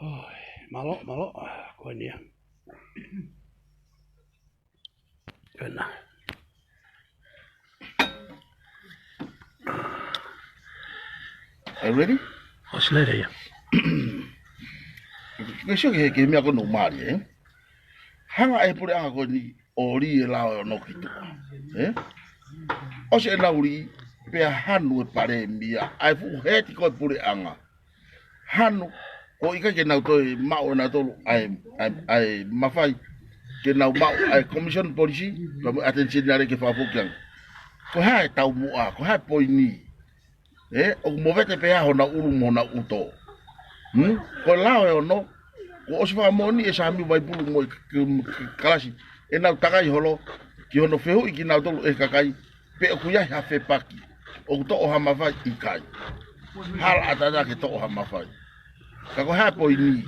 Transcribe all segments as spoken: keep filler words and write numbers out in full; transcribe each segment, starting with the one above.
Mālō, mālō, ko eni ia. Ko ena. Are you ready? ʻOsi lele ia. Ke sio ki he, ki he meʻa ko eni ʻoku mālie, ē? Hanga ʻe he puleʻanga ko eni ʻo lī e lao ʻe ono ki tuʻa, ē? ʻOsi ʻenau lī, pea hanu e palēmia, ʻa e fuʻu head ko e puleʻanga. Hanu, ko e ʻikai ke nau toe maʻu ʻe nautolu ʻa e, ʻa e, ʻa e mafai ke nau maʻu ʻa e commission policy, ka mo e attention ʻa e ke fakafoki ange. Ko e hā e taumuʻa, ko e hā e poini. Ē, ʻoku movete pē ʻa honau ʻulu mo honau ʻuto. Hmm? Ko e lao ʻe ono, kuo ʻosi fakamoʻoni ʻe Samiu Vaipulu mo e k-, k-, k-, kalasi, ʻenau takai holo, ki hono fehuʻi kinautolu ʻe he kakai, pe ʻoku ʻi ai ha fepaki ʻoku toʻo ha mafai, ʻikai. Hala ʻatā ke toʻo ha mafai. Ka ko e hā e poini,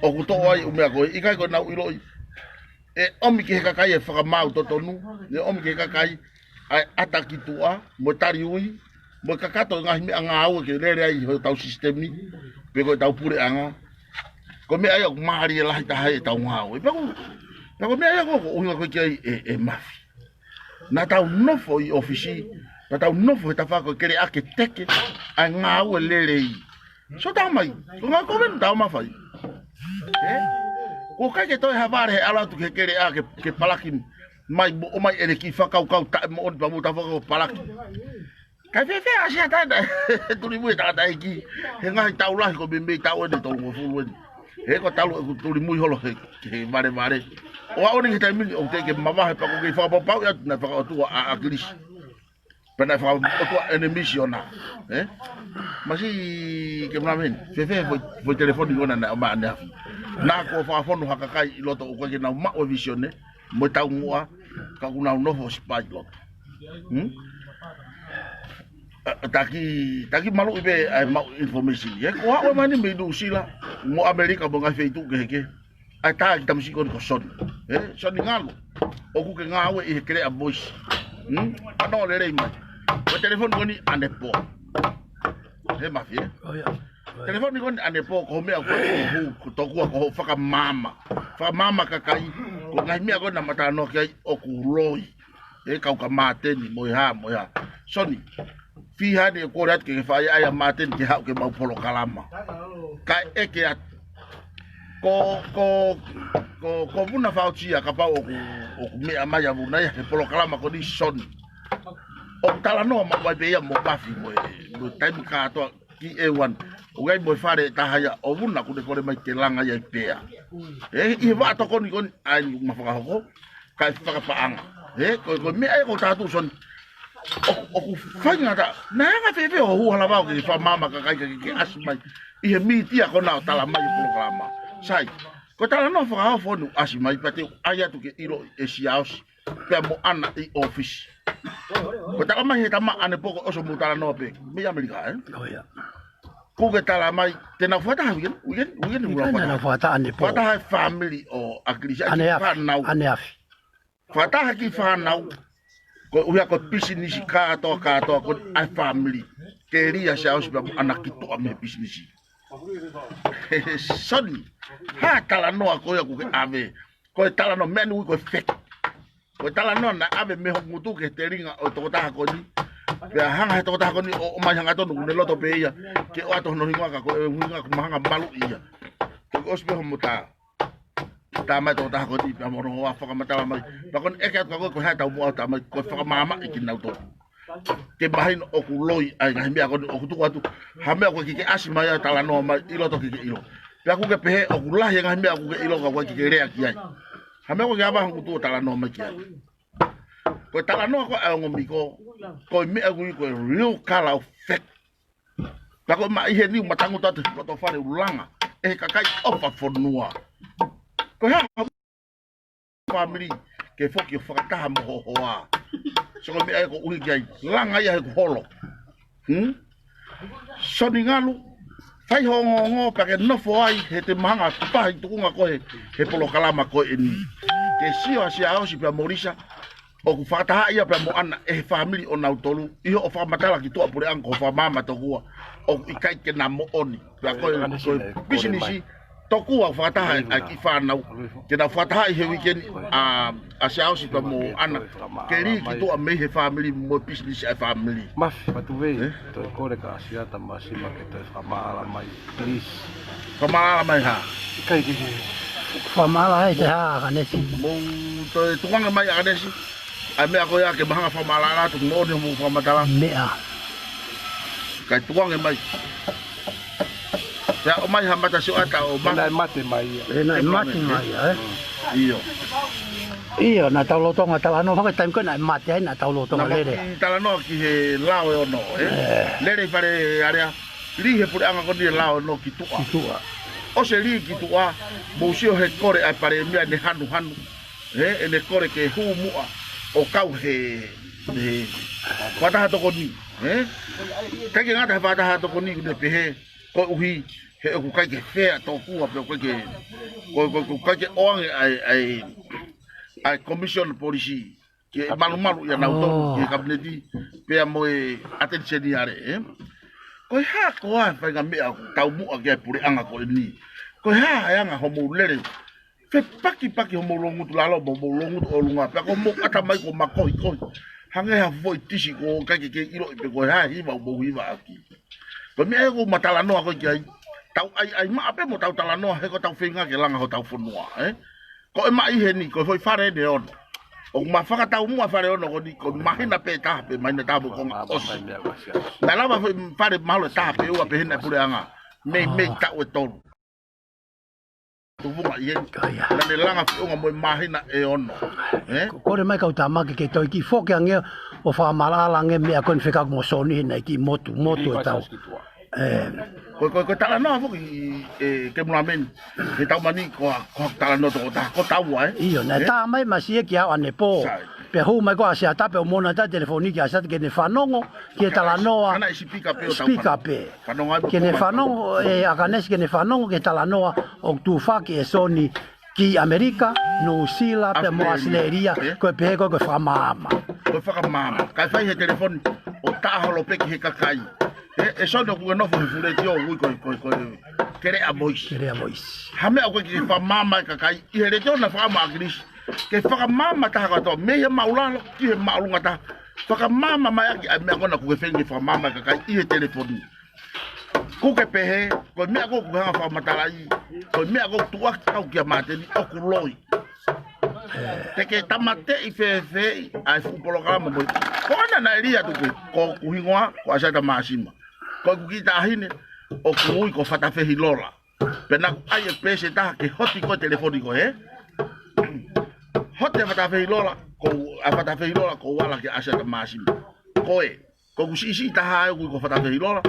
ʻoku toʻo ai ʻū meʻa ko ē, ʻikai ko ʻenau ʻiloʻi ʻe ʻomi ki he kakai e fakamaau totonu, ʻe ʻomi ki he kakai ʻa e ʻata ki tuʻa, mo e taliui, mo e kakato e ngaahi meʻangāue ke lele ai hotau sisitemi, pe ko ʻetau puleʻanga. Ko e meʻa ia ʻoku mālie lahi taha ʻetau ngāue. Pea ko, pea ko e meʻa ia ko, ko e ʻuhinga ko ē ki ai e, e Mafi. Naʻa tau nofo ʻi ʻōfisi, naʻa tau nofo he tafaʻaki ko e keleʻa ke teke ʻa e ngāue lelei. So tau mai, ko e ngāue ko eni tau mafai. Ē? Ko e ʻikai ke toe ha vale he ʻalu atu ki he keleʻa ke, ke palaki mai mo ʻomai ʻene kiʻi fakakaukau taʻemoʻoni pea mo tau fakakaukau palaki. Kae fēfē ʻa Siaosi ʻa e tulimui ʻa e tangataʻeiki, he ngaahi taʻu lahi ko e meimei taʻu eni tolungofulu eni. He ko e talu ʻeku tulimui holo he, he valevale. ʻO aʻu eni ki he taimi ni ʻoku teʻeki ke mavahe pea ʻoku kei fakapapauʻi atu naʻe fakaʻotua ʻa ʻAkilisi. Pea naʻe fakaʻotua ʻene misiona. Ē? Masiʻi ke muna meni. Fēfē foʻi, foʻi telefoni ko ena naʻe ʻomai ʻaneafi. Naʻa kuo fakafonu ha kakai ʻi loto ʻoku ʻikai ke nau maʻu e visione, mo e taumuʻa, ka ʻoku nau nofo ʻo sipaʻi ʻi loto. Hmm? ʻA, taki, taki maluʻi pē ʻa e maʻu information. Ē, ko e aʻu mai eni mei Nuʻusila, mo ʻAmelika, mo e ngaahi feituʻu kehekehe. ʻA e tā ki tamasiʻi ko eni ko Soni. Ē, Soni Ngalu. ʻOku ke ngāue ʻi he keleʻa Voice. Hmm? Fanongo lelei mai. Ko e telefoni ko eni ʻanepō. He Mafi, ē? ʻOia. Telefoni ko eni ʻanepō, ko e meʻa ko ē ʻoku hū, ko e tokua ko hoʻo fakamaama. Fakamaama kakai, ko e ngaahi meʻa ko ē naʻa ma talanoa ki ai ʻoku loi. Ē, kau kia Māteni, mo e hā, mo e hā. Soni, fiha eni ʻe kole atu ke ke fai ai ʻa Māteni ke haʻu ke maʻu polokalama. Kae ʻeke atu. Ko, ko, ko, ko Vuna Fautia kapau ʻoku, ʻoku meʻa mai ʻa Vuna ia he polokalama ko eni Soni. ʻOku talanoa maʻu ai pē ia mo Mafi mo e, mo e taimi kātoa ki ʻEuana. ʻOku ʻi ai mo e fale ʻe taha ia ʻo Vuna ʻoku ne kole mai ke langa ia ʻi Pea. Ē, ʻi he vaʻa tokoni ko eni ʻa eni ma fakahoko, kae fakapaʻanga. Ē, ko, ko e meʻa ia ko e tātu Soni. ʻO, ʻoku faingataʻa. Naʻe anga fēfē hoʻo hū hala vao ke fakamaama kakai ke, ke ʻasi mai. ʻI he mītia ko ena ʻo tala mai e polokalama. Sai, ko e talanoa fakaofo eni ʻasi mai pea te u ʻai atu ke ʻiloʻi ʻe Siaosi pea mo ʻAna ʻi ʻōfisi. Ko e tala mai he tama ʻanepō ko e ʻosi mou talanoa pē. Mei ʻAmelika, ē? ʻOia. Kuo ke tala mai, te nau fakataha weekend, weekend, weekend, ʻIkai naʻa nau fakataha ʻanepō. Fakataha e fāmili ʻo ʻAkilisi, ʻAneafi, fānau. ʻAneafi. Fakataha ki fānau, ko e ʻuhinga ko e pisinisi kātoa, kātoa, ko e ʻai fāmili. Ke lī ʻa Siaosi pea mo ʻAna ki tuʻa mei he pisinisi. Soni, hā talanoa ko ia ʻoku ke ʻave. Ko e talanoa meʻa ni ui ko e fake. Ko e talanoa naʻe ʻave mei ho ngutu ki he telinga ʻo e tokotaha ko eni. Pea hanga he tokotaha ko eni ʻo, ʻomai hangatonu ʻoku ne loto pē ia. Ke ʻoatu hono hingoa ka ko e hingoa ko mahanga malu ia. Ko e ʻosi pē homo tā. Tā mai tokotaha ko eni pea mo hono hoa fakamatala mai. Pea ko eni ʻeke atu ka ko e ko e hā e taumuʻa ʻo tā mai ko e fakamaamaʻi kinautolu. Ke mahino ʻoku loi ʻa e ngaahi meʻa ko eni ʻoku tuku atu. Ha meʻa ʻoku ʻikai ke ʻasi mai ʻa e talanoa mai ʻi loto ke ke ʻilo. Pea ʻoku ke pehē ʻoku lahi e ngaahi meʻa ʻoku ke ʻilo ka ʻoku ʻikai ke ke lea ki ai. Ha meʻa ʻoku ke ʻave ho ngutu ʻo talanoa mai ki ai. Ko e talanoa ko ē ʻa e ongo miko, ko e meʻa ʻoku ui ko e real color of fake. Pea ko e ma ʻi heni ʻoku ma tangutu atu he loto fale ʻoku langa ʻe he kakai ʻofa fonua. Ko e hā fāmili ke foki ʻo fakataha mo ho hoa. So ko e meʻa ia ʻoku ui ki ai, langa ia he kuo holo. Hmm? Soni Ngalu, fai ho ongoongo pea ke nofo ai he te mahanga pahi tuʻunga ko ē he, he polokalama ko eni. Ke sio ʻa Siaosi pea mo Lisa, ʻoku fakatahaʻi ia pea mo ʻAna ʻe he fāmili ʻonautolu, ʻi hoʻo fakamatala ki tuʻa puleʻanga ko e fakamaama tokua, ʻoku ʻikai ke na moʻoni. Pea ko e, ko e pisinisi, tokua ʻoku fakataha ʻa e kiʻi fānau, ke na fakatahaʻi he uike ni, ʻa, ʻa Siaosi pea mo ʻAna, ke lī ki tuʻa mei he fāmili mo e pisinisi ʻa e fāmili. Mafi, Matuvei, toe kole kia Asiata Māsima ke toe fakamaʻala mai, please. Fakamaʻala mai hā? ʻIkai ke ke. Fakamaʻala ai te hā, ʻAkanesi. Mou toe tukuange mai, ʻAkanesi. ʻA e meʻa ko ia ke mahanga fakamaʻalaʻala atu, moʻoni hoʻomou fakamatala. Meʻa. Kae tukuange mai. Pea ʻomai ha mata sioʻata ʻo ma. Naʻe mate mai ia. Ē, naʻe mate mai ia, ē? ʻIo. ʻIo, naʻa tau lolotonga talanoa, faka taimi ko ē naʻe mate ai, naʻa tau lolotonga lele. Naʻa mau kiʻi talanoa ki he lao ʻe ono, ē? Ē. Lele ʻi Fale Alea, lī he puleʻanga ko eni e lao ʻe ono ki tuʻa. Ki tuʻa. ʻOsi e lī ki tuʻa, mou sio he kole ʻa e palēmia ʻene hanuhanu. Ē, ʻene kole ke hū muʻa ʻo kau he, he fakataha tokoni, ē? ʻIkai ke ngata he fakataha tokoni, ʻoku ne pehē, koeʻuhi he ʻoku ʻikai ke fea tokua pea ʻoku ʻikai ke, ko, ko, ko, ʻikai ke ʻoange ʻa e, ʻa e, ʻa e commission policy ke malumalu ʻia nautolu, ki he kapineti, pea mo e ʻAteni Seniale, ē? Ko e hā koā e faʻahinga meʻa ʻoku taumuʻa ki ai e puleʻanga ko eni? Ko e hā e anga hoʻomou lele fepakipaki hoʻomou loungutu lalo mo hoʻomou loungutu ʻolunga, pea ko hoʻomou ʻatamai kuo makohikohi hangē ha foʻi tisi kuo ʻikai ke ke ʻiloʻi pe ko e hā e hiva ʻoku mou hiva ʻaki. Ko e meʻa ia ʻoku ma talanoa ko ē ki ai. Tau ʻaiʻai maʻa pē mo tau talanoa he ko ʻetau feinga ke langa hotau fonua, ē? Ko e maʻi heni, ko e foʻi fale eni ʻe ono. ʻOku ma fakataumuʻa e fale ʻe ono ko eni, ko e māhina pē ʻe taha, pe māhina ʻe taha mo e konga ʻosi. Naʻe lava e foʻi fale mahalo ʻe taha pe ua pē heni ʻa e puleʻanga. Mei, mei taʻu ʻe tolu. Tuvunga ʻi heni. Naʻa ne langa feʻunga mo e māhina ʻe ono. Ē? Ko, kole mai kau tāmaki ke toe kiʻi foki ange ʻo fakamaʻalaʻala ange meʻa ko eni fekauʻaki mo Soni he naʻe kiʻi motu, motu ʻetau. Ē. Ko, ko, ko e talanoa foki, ē, Kemulameni, he taumani ko a, ko e talanoa tokotaha, ko taua, ē? ʻIo, naʻe tā mai Masi ia ki au ʻanepō. Sai. Pea hū mai ko Asiata pea ʻomai ʻa e telefoni kia Asiata ke ne fanongo ki he talanoa. Ana e sipika pē ʻo sipika pē. Fanongo ai mo ke ne fanongo, ē, ʻAkanesi ke ne fanongo ki he talanoa ʻoku tufaki ʻe Soni ki ʻAmelika, Nuʻusila, pea mo ʻAositelēlia, ko e pehē ko e, ko e fakamaama. Ko e fakamaama. Kae fai he telefoni, ʻo taʻaholo pē ki he kakai. Ē, ʻe Soni ʻoku ke nofo he fuʻu letiō, ui ko e, ko e, ko e, Kelea Voice. Kelea Voice. Ha meʻa ʻoku ke fakamaama e kakai, ʻi he letiō naʻe fakamaama ʻa ʻAkilisi. Ke fakamaama taha kātoa, mei he māʻulalo ki he māʻolunga taha. Fakamaama mai ʻaki ʻa e meʻa ko ena ʻoku ke feinga ke fakamaama e kakai ʻi he telefoni. ʻOku ke pehē, ko e meʻa ko ē ʻoku ke hanga ʻo fakamatalaʻi, ko e meʻa ko ē ʻoku tuʻuaki kau kia Māteni ʻoku loi. Te ke tāmateʻi fēfeeʻi ʻa e fuʻu polokalama mo ia. Ko ena naʻe lī atu pē, ko hoku hingoa, ko Asiata Māsima. Ko ʻeku kiʻi taʻahine, ʻoku ui ko Fatafehilola. Pea naʻa ku ʻai e peesi ʻe taha ke hoti ko e telefoni ko ē. Hoti ʻa Fatafehilola, ko, ʻa Fatafehilola, ko ʻeku ala kia Asiata Māsima. Ko ē, ko ʻeku siʻisiʻi taha ʻoku ui ko Fatafehilola,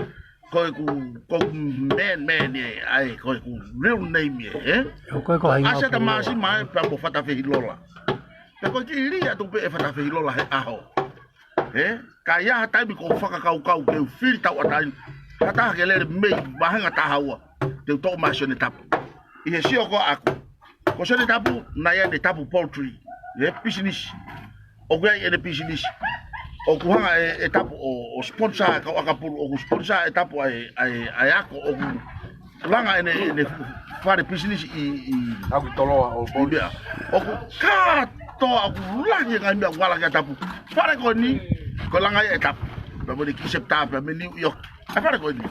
ko ʻeku, ko ʻeku man, man ē, ʻa ē, ko ʻeku real name ē, ē? Ko e ko hai Asiata Māsima ē, pea mo Fatafehilola. Pea ko e kiʻi lī atu pē ʻe Fatafehilola he ʻaho. Ē, ka ʻi ai ha taimi ʻoku ou fakakaukau ke u fili tauʻatāina ha taha ke lele mei vāhenga taha ua, te u toʻo mai ʻa Sione Tapu. ʻI he sio ko ē ʻaʻaku, ko Sione Tapu, naʻe ʻi ai ʻene Tapu Poultry, ē, pisinisi. ʻOku ʻi ai ʻene pisinisi. ʻOku hanga ʻe, ʻe Tapu ʻo, ʻo sponsor e kau ʻakapulu, ʻoku sponsor ʻe Tapu ʻa e, ʻa e, ʻa e ako, ʻoku langa ʻene, ʻene fale pisinisi ʻi, ʻi, ʻAukitoloa ʻo ʻi Pō. Meʻa. ʻOku kātoa, ʻoku lahi e ngaahi meʻa ʻoku ala kia Tapu. Fale ko eni, ko e langa ia ʻe Tapu. Pea mo ʻene kiʻi septa, pea mei New York. ʻA e fale ko eni.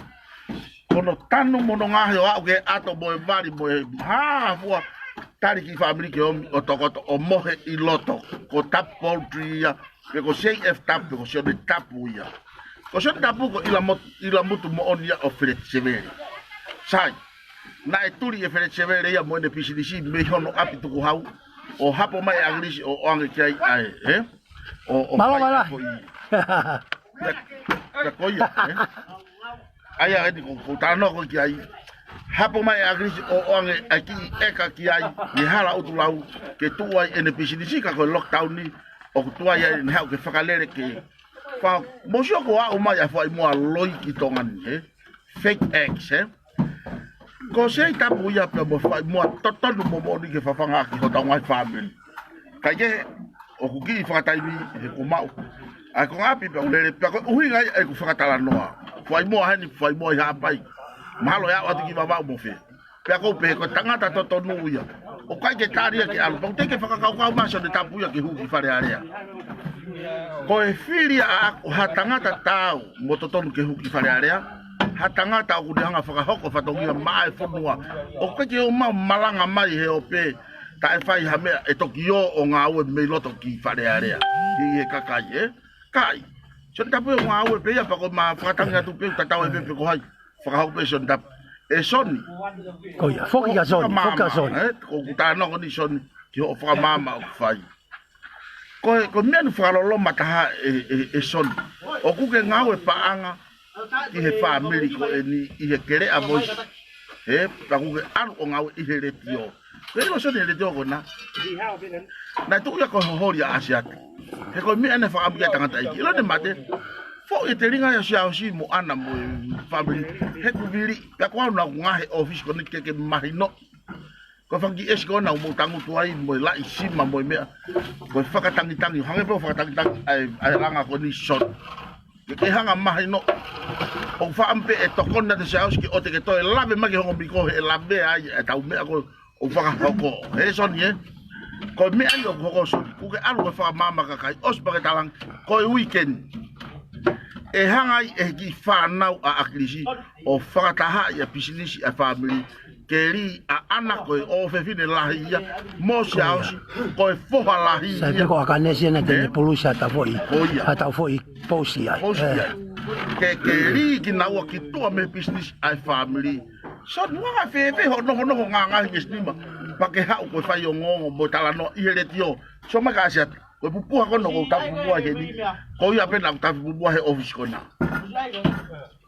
Ko hono tanu mo hono ngaohi ʻo aʻu ki he ʻato mo e vali mo e hā fua. Tali ki he fāmili ke ō ʻo tokoto ʻo mohe ʻi loto. Ko Tapu Poultry ia, pe ko J F Tapu, pe ko Sione Tapu ia. Ko Sione Tapu ko ʻIlamo-, ʻIlamutu Moʻoni ia ʻo Feleti Sevele. Sai, naʻe tuli ʻe Feleti Sevele ia mo ʻene pisinisi mei hono ʻapi tukuhau, ʻo hapo mai ʻe ʻAkilisi ʻo ʻoange ki ai ʻa e, ē? ʻO, ʻo mālō fai mai la. Ko ia. Pea, pea ko ia, ē? ʻA ia eni ʻoku ou talanoa ko ē ki ai. Hapo mai ʻe ʻAkilisi ʻo ʻoange ʻa e kiʻi ʻeka ki ai, ʻi he hala ʻUtulau, ke tuʻu ai ʻene pisinisi ka ko e lockdown ni, ʻoku tuai ai ʻene haʻu ke fakalele ke fa-, mou sio ko ē ʻoku aʻu mai ʻa e foʻi muʻa loi ki Tonga ni, ē? Fake eggs, ē? Ko Sione Tapu ia pea mo e foʻi muʻa totonu mo moʻoni ke fafanga ʻaki hotau ngaahi fāmili. Kae kehe, ʻoku kiʻi fakataimi he kuo maʻu ʻa e konga ʻapi pea u lele, pea ko e ʻuhinga ia ʻeku fakatalanoa. Fai moa heni, fai moa ʻi Haʻapai. Mahalo ʻe aʻu atu ki Vavaʻu mo fē. Pea ʻoku ou pehē ko e tangata totonu ia. ʻOku ʻikai ke tali ia ke ʻalu. Pea ʻoku teʻeki ke fakakaukau mai Sione Tapu ia ke hū ki Fale Alea. Ko e fili ʻaʻaku ha tangata taau mo totonu ke hū ki Fale Alea. Ha tangata ʻoku ne hanga fakahoko fatongia maʻa e fonua. ʻOku ʻikai ke ʻomai malanga mai he ope taʻe fai ha meʻa ʻe toki ō ʻo ngāue mei loto ki Fale Alea. Ki he kakai, ē? ʻIkai. Sione Tapu ʻoku ngāue pē ia pea ko ʻema fakatangi atu pē, tatau ai pē pe ko hai. Fakahoko pē Sione Tapu. ʻE Sione. Ko ia, foki kia Sione, foki kia Sione. Ē? Ko ʻeku talanoa ko eni Sione, ki hoʻo fakamaama ʻoku fai. Ko e, ko e meʻa naʻe fakaloloma taha ʻe, ʻe, ʻe Sione. ʻOku ke ngāue paʻanga ki he fāmili ko eni ʻi he Keleʻa Voice. Ē, pea ʻoku ke ʻalu ʻo ngāue ʻi he letiō. Ko e ʻilo Sione he letiō ko ena. Naʻe tuʻu ia ko e hoholi ʻa ʻAsiate. He ko e meʻa naʻe fakaʻamu ki ai e tangataʻeiki. ʻIlo naʻe mate. Foʻi e telinga ia ʻo Siaosi mo ʻAna mo e fāmili. He kuo vili. Pea ko au naʻa ku ngāue he ʻōfisi ko eni ke ke mahino. Ko e fanga kiʻi ʻesi ko ena ʻoku mou tangutu ai, mo e laʻi sima, mo e meʻa. Ko e fakatangitangi, hangē pē ʻoku fakatangitangi ʻa e, ʻa e langa ko eni Sione. Ke ke hanga mahino. ʻOku faʻa pē ʻe tokoni atu Siaosi ke ʻoua te ke toe lave mai ki he ongo miko he lave ai ʻetau meʻa ko ē ʻoku fakahoko. He Sione ē. Ko e meʻa ia ʻoku hoko Sione. ʻOku ke ʻalu ke fakamaama kakai. ʻOsi pea ke talaange. Ko e weekend. ʻE hanga ai ʻe he kiʻi fānau ʻa ʻAkilisi ʻo fakatahaʻi ʻa e pisinisi ʻa e fāmili. Ke lī ʻa ʻAna ko e ʻofefine lahi ia, mo Siaosi, ko e foha lahi ia. Sai pē ko ʻAkanesi ena te ne pulusi ha tau foʻi, ha tau foʻi pousi ai. Pousi ai. Ke, ke lī kinaua ki tuʻa mei he pisinisi ʻa e fāmili. Sione, ʻoku fēfē hoʻo nofonofo ngāngāhi mei he sinima. Pea ke haʻu ko e fai ongoongo mo talanoa ʻi he letiō. Sio mai kia ʻAsiate. Ko e pupuha ko ena ʻoku ou tafi pupuha heni. Ko ia pē naʻa ku tafi pupuha he ʻōfisi ko ena.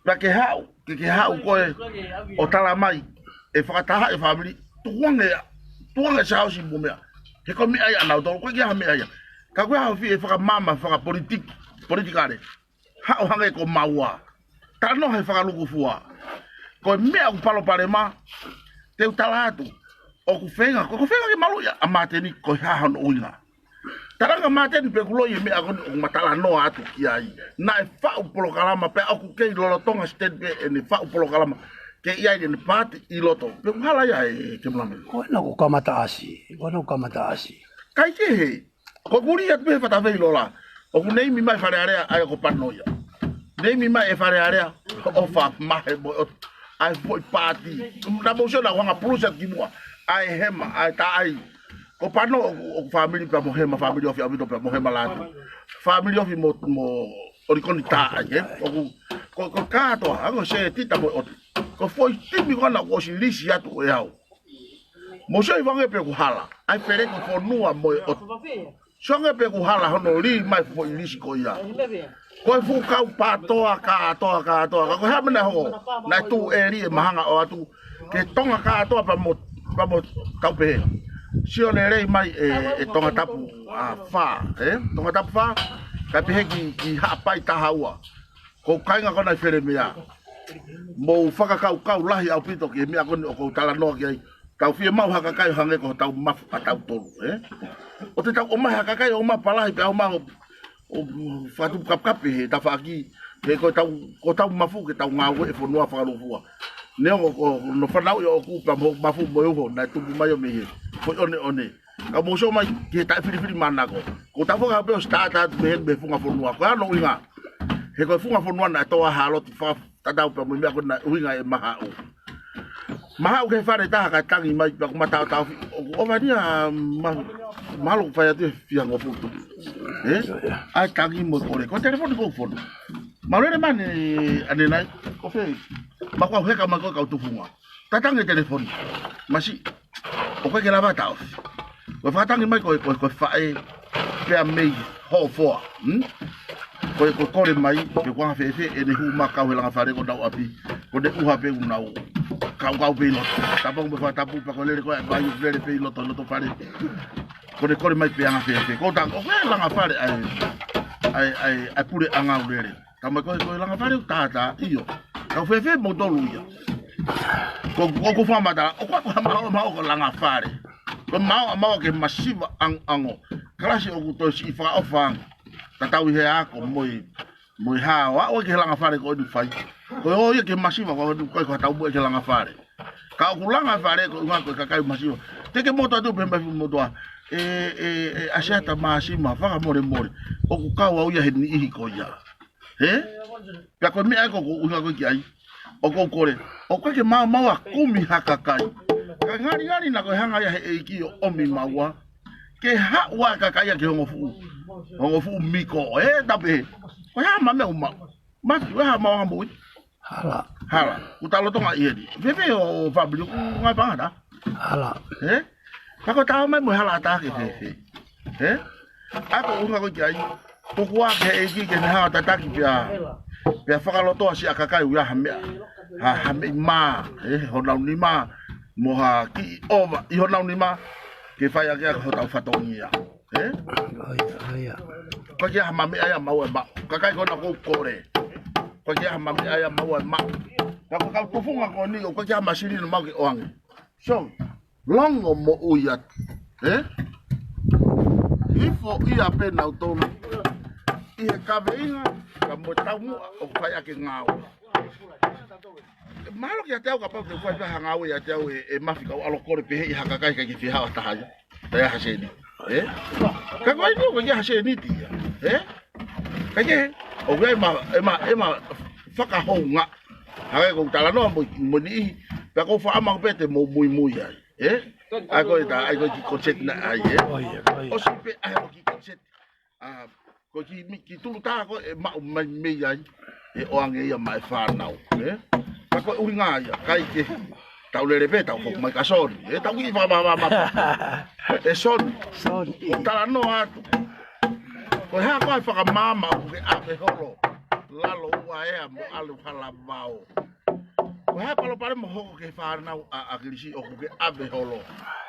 Pea ke haʻu, ke ke haʻu koe ʻo tala mai, ʻe fakataha e fāmili, tukuange, tukuange Siaosi mo meʻa. He ko e meʻa ia ʻanautolu, ko e kiʻi meʻa ia. Ka ko e hā hoʻo fie fakamaama, fakapolitiki, politikale. Haʻu hangē ko maua. Talanoa he fakalukufua. Ko e meʻa ʻoku palopalema, te u tala atu. ʻOku feinga, ko, ko e feinga ke maluʻi ʻa Māteni ko e hā hono ʻuhinga. Talaange Māteni pe ʻoku loi e meʻa ko eni ʻoku ma talanoa atu ki ai. Naʻe faʻu polokalama pea ʻoku kei lolotonga stand pē ʻene faʻu polokalama. Ke ʻi ai ʻene paati ʻi loto. Pe ʻoku hala ia ē Kemulamele. Ko ena ʻoku kamata ʻasi. Ko ena ʻoku kamata ʻasi. Kaikehe. Ko e kuli atu pē he fatafei lola. ʻOku neimi mai Fale Alea ʻa ia ko Pano ia. Neimi mai e Fale Alea. ʻOfa mahe mo ʻo ʻai foʻi paati. Naʻa mou sio naʻa ku hanga pulusa ki muʻa. ʻAi hema, ʻai taʻai. Ko Pano ʻoku, ʻoku fāmili pea mo Hema, fāmili ofi ʻaupito pea mo Hema Lātū. Fāmili ofi mo, mo ʻOlikoni Taʻai, ē? ʻOku, ko, ko kātoa, ʻa ko Setita mo ʻOtu. Ko e foʻi timi ko ena kuo ʻosi lisi atu ʻe au. Mou sio hifo ange pe ʻoku hala. ʻAi fele ko e fonua mo e ʻOtu. Sio ange pe ʻoku hala hono lī mai foʻi lisi ko ia. Ko e fuʻu kau pātoa, kātoa, kātoa. Ka ko e hā e meʻa naʻe hoko. Naʻe tuʻu ʻeli e mahanga ʻo atu. Ke Tonga kātoa pea mo, pea mo tau pehē. Sio lelei mai e, e Tongatapu ʻa fā, ē? Tongatapu fā, kae pehē ki, ki Haʻapai taha ua. Ko e kāinga ko ena ʻi Felemea. Mou fakakaukau lahi ʻaupito ki he meʻa ko eni ʻoku ou talanoa ki ai. Tau fiemaʻu ha kakai ʻo hangē ko hotau mafu ʻatautolu, ē? ʻOua te tau ʻomai ha kakai ʻo ʻomai palahi pea ʻomai ʻo ʻo fakatupu kapekape he tafaʻaki, he ko ʻetau, ko ʻetau mafu ke tau ngāue e fonua fakalūkufua. Neongo ko hono fanauʻi ʻoʻoku pea mo e mafu mo e uho, naʻe tupu mai ʻo mei he foʻi ʻoneʻone. Ka mou sio mai ki he taʻefilifilimānako. Ko ʻetau fakahape ʻo start atu mei he, mei he funga fonua. Ko e hā hono ʻuhinga? He ko e funga fonua naʻe tō ai ha ʻaloʻofa tatau pea mo e meʻa ko ena ʻuhinga e mahaʻu. Mahaʻu ki he fale taha kae tangi mai pea ʻoku ma taotaofi. ʻOku ʻova eni ia ma, mahalo ʻoku fai atu e fia ngofulu. Ē? ʻAi tangi mo e kole. Ko e telefoni ʻoku ou fonu. Mau lele mai ʻanenai. Ko fē. Ma kau heka mai ko e kau tufunga. Tatangi e telefoni. Masiʻi. ʻOku ʻikai ke lava taofi. Ko e fakatangi mai ko e, ko e, ko e faʻē pea mei Hofoa. Hmm? Ko e, ko e kole mai, pe ko e anga fēfē ʻene hū mai kau he langa fale ko ʻenau ʻapi. Ko ʻene ʻuha pē ʻoku nau kaukau pē ʻi loto. Tapu mo e fakatapu pea ko e lele ko ē, mai lele pē ʻi loto, loto fale. Ko ʻene kole mai pe anga fēfē. Ko e tangi, ʻoku ʻi ai e langa fale ʻa e, ʻa e, ʻa e, ʻa e puleʻanga ʻoku lele. Tama ko e, ko e langa fale ʻoku tātā, ʻio. Kau fēfē moutolu ia. Ko, ko, ko fakamatala, ʻoku, ʻoku hā maʻu, maʻu ko e langa fale. Ko e maʻu, maʻu ke masiva ʻangoʻango. kalasi ʻoku toe siʻi fakaʻofa ange. Tatau ʻi he ako mo e, mo e hā ʻo aʻu ki he langa fale ko eni fai. Ko e ō ia ki he masiva ko eni, ko e ko ha tau mo e ki he langa fale. Ka ʻoku langa fale ko e ʻuhinga ko e kakai masiva. Te ke moto atu pē mai fuʻu motoa. E, e, e, ʻAsiata Māsima, fakamolemole. ʻOku kau au ia he niʻihi ko ia. Hē? Pea ko e meʻa ē ko ʻeku ʻuhinga ko ē ki ai. ʻOku ou kole. ʻOku ʻikai ke maumau ʻa kumi ha kakai. Ka ngalingali naʻa ko e hanga ia he ʻEiki ʻo ʻomi maua. Ke haʻu ʻa e kakai ia ki he ongo fuʻu. Ongo fuʻu miko. Ē, tape. Ko e hā ma meʻa ʻoku maʻu. Mati, ko e hā ma anga mui. Hala. Hala. Kuo ta lolotonga ʻi heni. Fēfē ʻo fāmili ʻoku ngai pangata. Hala. Ē? Ka ko e tau mai mo e hala ʻatā ke fēfē. Ē? ʻA ko e ʻuhinga ko ē ki ai. Tuku ā ki he ʻEiki ke ne hanga tataki pea. Pea fakalotoa siʻa kakai ʻoku ʻi ai ha meʻa. Ha, ha meʻi mā. Ē? Honau nima. Mo ha kiʻi ʻova. ʻI honau nima. Ke fai ake ʻa hotau fatongia. Ē? ʻOia, ʻoia. ʻOku ʻikai ke ʻi ai ha ma meʻa ia maua ʻe maʻu. Kakai ko ena ʻoku ou kole. ʻOku ʻikai ke ʻi ai ha ma meʻa ia maua ʻe maʻu. Ka ko e kau tufunga ko eni, ʻoku ʻikai ke ʻi ai ha ma silini maʻu ke ʻoange. So, longo moʻui atu. Ē? Hifo ia pē nautolu. ʻI he kaveinga, ka mo e taumuʻa, ʻoku fai ake ngāue. Mahalo kiate au kapau te u fai pē ha ngāue ʻiate au ʻe, ʻe Mafi kau ʻalu ʻo kole pehē ʻi ha kakai ʻikai ke fie haʻu ha taha ia. Taʻe ʻi ai ha sēniti. Ē? Ka ko e ʻai ni ʻoku ʻikai ha sēniti ia. Ē? Ka ke, ʻoku ʻi ai ʻema, ʻema, ʻema fakahounga. Hangē ko ʻeku talanoa mo, mo e niʻihi. Pea ko e faʻama pē te mou muimui ai. Ē? ʻAi ko e ta, ʻai ko e kiʻi konseti naʻe ʻai, ē? ʻOia, ʻoia. ʻOsi pē ʻai ko e kiʻi konseti. ʻA, ko e kiʻi mi-, kiʻi tulu tā ko ē ʻe maʻu mai mei ai, ʻe ʻoange ia maʻa e fānau, ē? Ka ko e ʻuhinga ia, ʻikai ke tau lele pē, tau foki mai kia Soni, ē, tau kiʻi fakamāmā. ʻE Soni. Soni. ʻOku talanoa atu. Ko e hā ko ā e fakamāmā ʻoku ke ʻave holo. Lalo ua ea mo ʻalu hala vao. Ko e hā e palopalema ʻoku hoko ki he fānau ʻa, ʻa Kilisi ʻoku ke ʻave holo.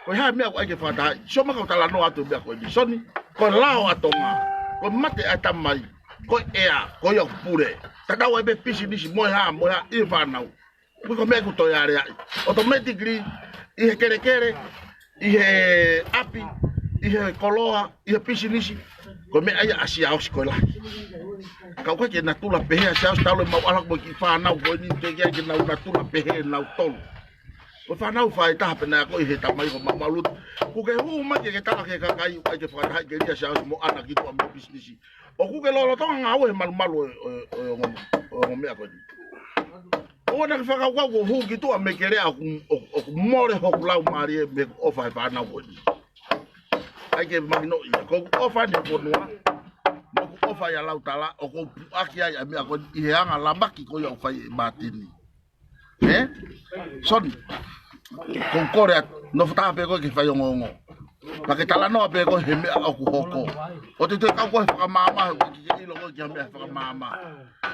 Ko e hā e meʻa ʻoku ʻai ke fakatahaʻi. Sio mai kau talanoa atu e meʻa ko eni. Soni, ko e lao ʻa Tonga. Ko e mate ʻa e tamai. Ko e ʻea, ko ia ʻoku pule. Tatau ai pē pisinisi, mo e hā, mo e hā, ʻi he fānau. Ko e ko e meʻa ʻoku toe aleaʻi. Automatically, ʻi he kelekele, ʻi he ʻapi, ʻi he koloa, ʻi he pisinisi, ko e meʻa ia ʻa Siaosi ko e lahi. Ka ʻoku ʻikai ke natula pehē ʻa Siaosi talu e mau ʻalu mo e kiʻi fānau ko eni teʻeki ai ke nau natula pehē nautolu. Ko e fānau fai taha pē naʻe akoʻi he tamai ko Maʻumaʻulutu. Kuo ke hū mai ke ke tala ki he kakai ʻoku ʻikai ke fakatahaʻi ke lia Siaosi mo ʻAna ki tuʻa mo e pisinisi. ʻOku ke lolotonga ngāue he malumalu ʻo e, ʻo e, ʻo e ongo, ʻo e ongo meʻa ko eni. ʻOua naʻa ke fakakaukau kuo u hū ki tuʻa mei Keleʻa ʻoku, ʻoku, ʻoku mole hoku laumālie mei heʻeku ʻofa he fānau ko eni. ʻAi ke mahino ia, ko ʻeku ʻofa ni ʻo e fonua, mo ʻeku ʻofa ʻia Lautala, ʻoku ou puʻaki ai ʻa e meʻa ko eni ʻi he anga lamaki ko ia ʻoku fai ʻe Mātini. Ē? Soni, ko u kole atu, nofo taha pē koe ke fai ongoongo. Pea ke talanoa pē koe he meʻa ʻoku hoko. ʻOua te ke kau koe he fakamāmā, he ʻoku ʻikai ke ke ʻilo koe ki ha meʻa he fakamāmā.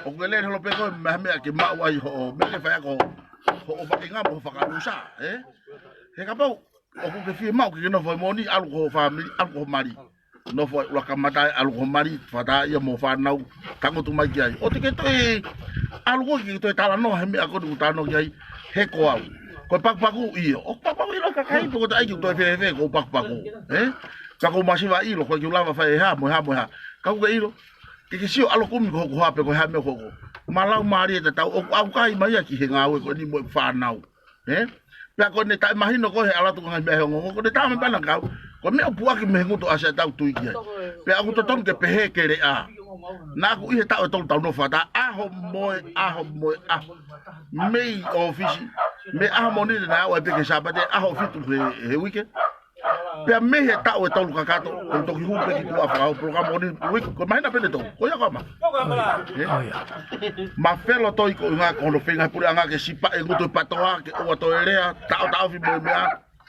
ʻOku ke lele holo pē koe mei ha meʻa ke maʻu ai hoʻo, meʻa ke fai ako, hoʻo vaʻinga mo hoʻo fakaʻusa, ē? He kapau, ʻoku ke fiemaʻu ke ke nofo he moʻoni, ʻalu ko ho fāmili, ʻalu ko ho mali. Nofo ai ʻuluaki kamata ai, ʻalu ko ho mali, fakataha ia mo e fānau, tangutu mai ki ai. ʻOua te ke toe, ʻalu koe ke toe talanoa he meʻa ko eni ʻoku talanoa ki ai, he ko au. Ko e pakupaku ʻio. ʻOku pakupaku ʻilo e kakai, pe ko e taʻe ʻai ke u toe fēfē, ko e pakupaku. Ē? Ka ko e masiva ʻilo, ko e ʻikai ke u lava fai e hā, mo e hā, mo e hā. Ka ʻoku ke ʻilo, ke ke sio ʻalu kumi ko hoku hā pe ko e hā e meʻa ʻoku hoko. Mo e laumālie tatau, ʻoku ʻaukai mai ia ki he ngāue ko eni mo e fānau. Ē? Pea ko ʻene taʻemahino ko ē he ʻalu atu ko e ngaahi meʻa he ongoongo, ko ʻene tā mai pē ʻana kau. Ko e meʻa ʻoku puʻaki mei he ngutu ʻa Siaosi ki ai. Pea ʻoku totonu ke pehē Keleʻa. Naʻa ku ʻi he taʻu ʻe tolu tau nofo fakataha, ʻaho mo e, ʻaho mo e, ʻaho. Mei ʻōfisi, mei ʻaho Mōnite naʻe aʻu ai pē ki he Sāpate, ʻaho fitu he, he uike. Pea mei he taʻu ʻe tolu kakato, ko e toki hū pē ki tuʻa fakahoko polokalama ko eni, uike, ko e māhina pē ʻe tolu, ko ia ko ama. Ē? ʻOia. Mafelo Toi ko e ʻuhinga ko hono feinga he puleʻanga ke sipaʻi e ngutu ʻo e PATOA, ke ʻoua toe lea, taʻotaʻofi mo e meʻa,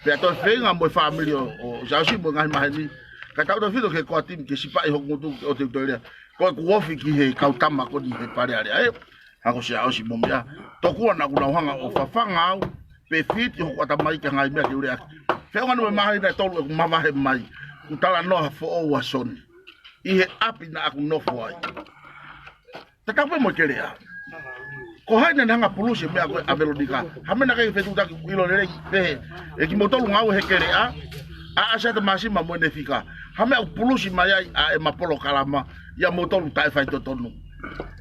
pea toe feinga mo e fāmili ʻo, ʻo Siaosi mo e ngaahi maheni. Ka taʻotaʻofi ke ko e timi ke sipaʻi hoku ngutu ʻoua te u toe lea. Ko ʻeku ofi ki he kau tama ko eni he Fale Alea ē. Hangē ko Siaosi mo e meʻa. Tokua naʻa ku nau hanga ʻo fafanga au, pe fiti hoku ʻatamai ki he ngaahi meʻa ke u leaʻaki. Feʻunga nima mahina ʻe tolu ʻeku mavahe mai, ku talanoa ha foʻou ʻa Soni. ʻI he ʻapi naʻa ku nofo ai. Tatau pē mo e Keleʻa. Ko hai naʻa ne hanga pulusi e meʻa ko ē ʻa Velonika. Ha meʻa naʻe ʻikai fetuʻutaki ʻilo lelei pehē. ʻE kimoutolu ngāue he Keleʻa. ʻa ʻAsiata Māsima mo ʻene fika. Ha meʻa ʻoku pulusi mai ai ʻa ʻema polokalama, ʻia moutolu taʻe faitotonu.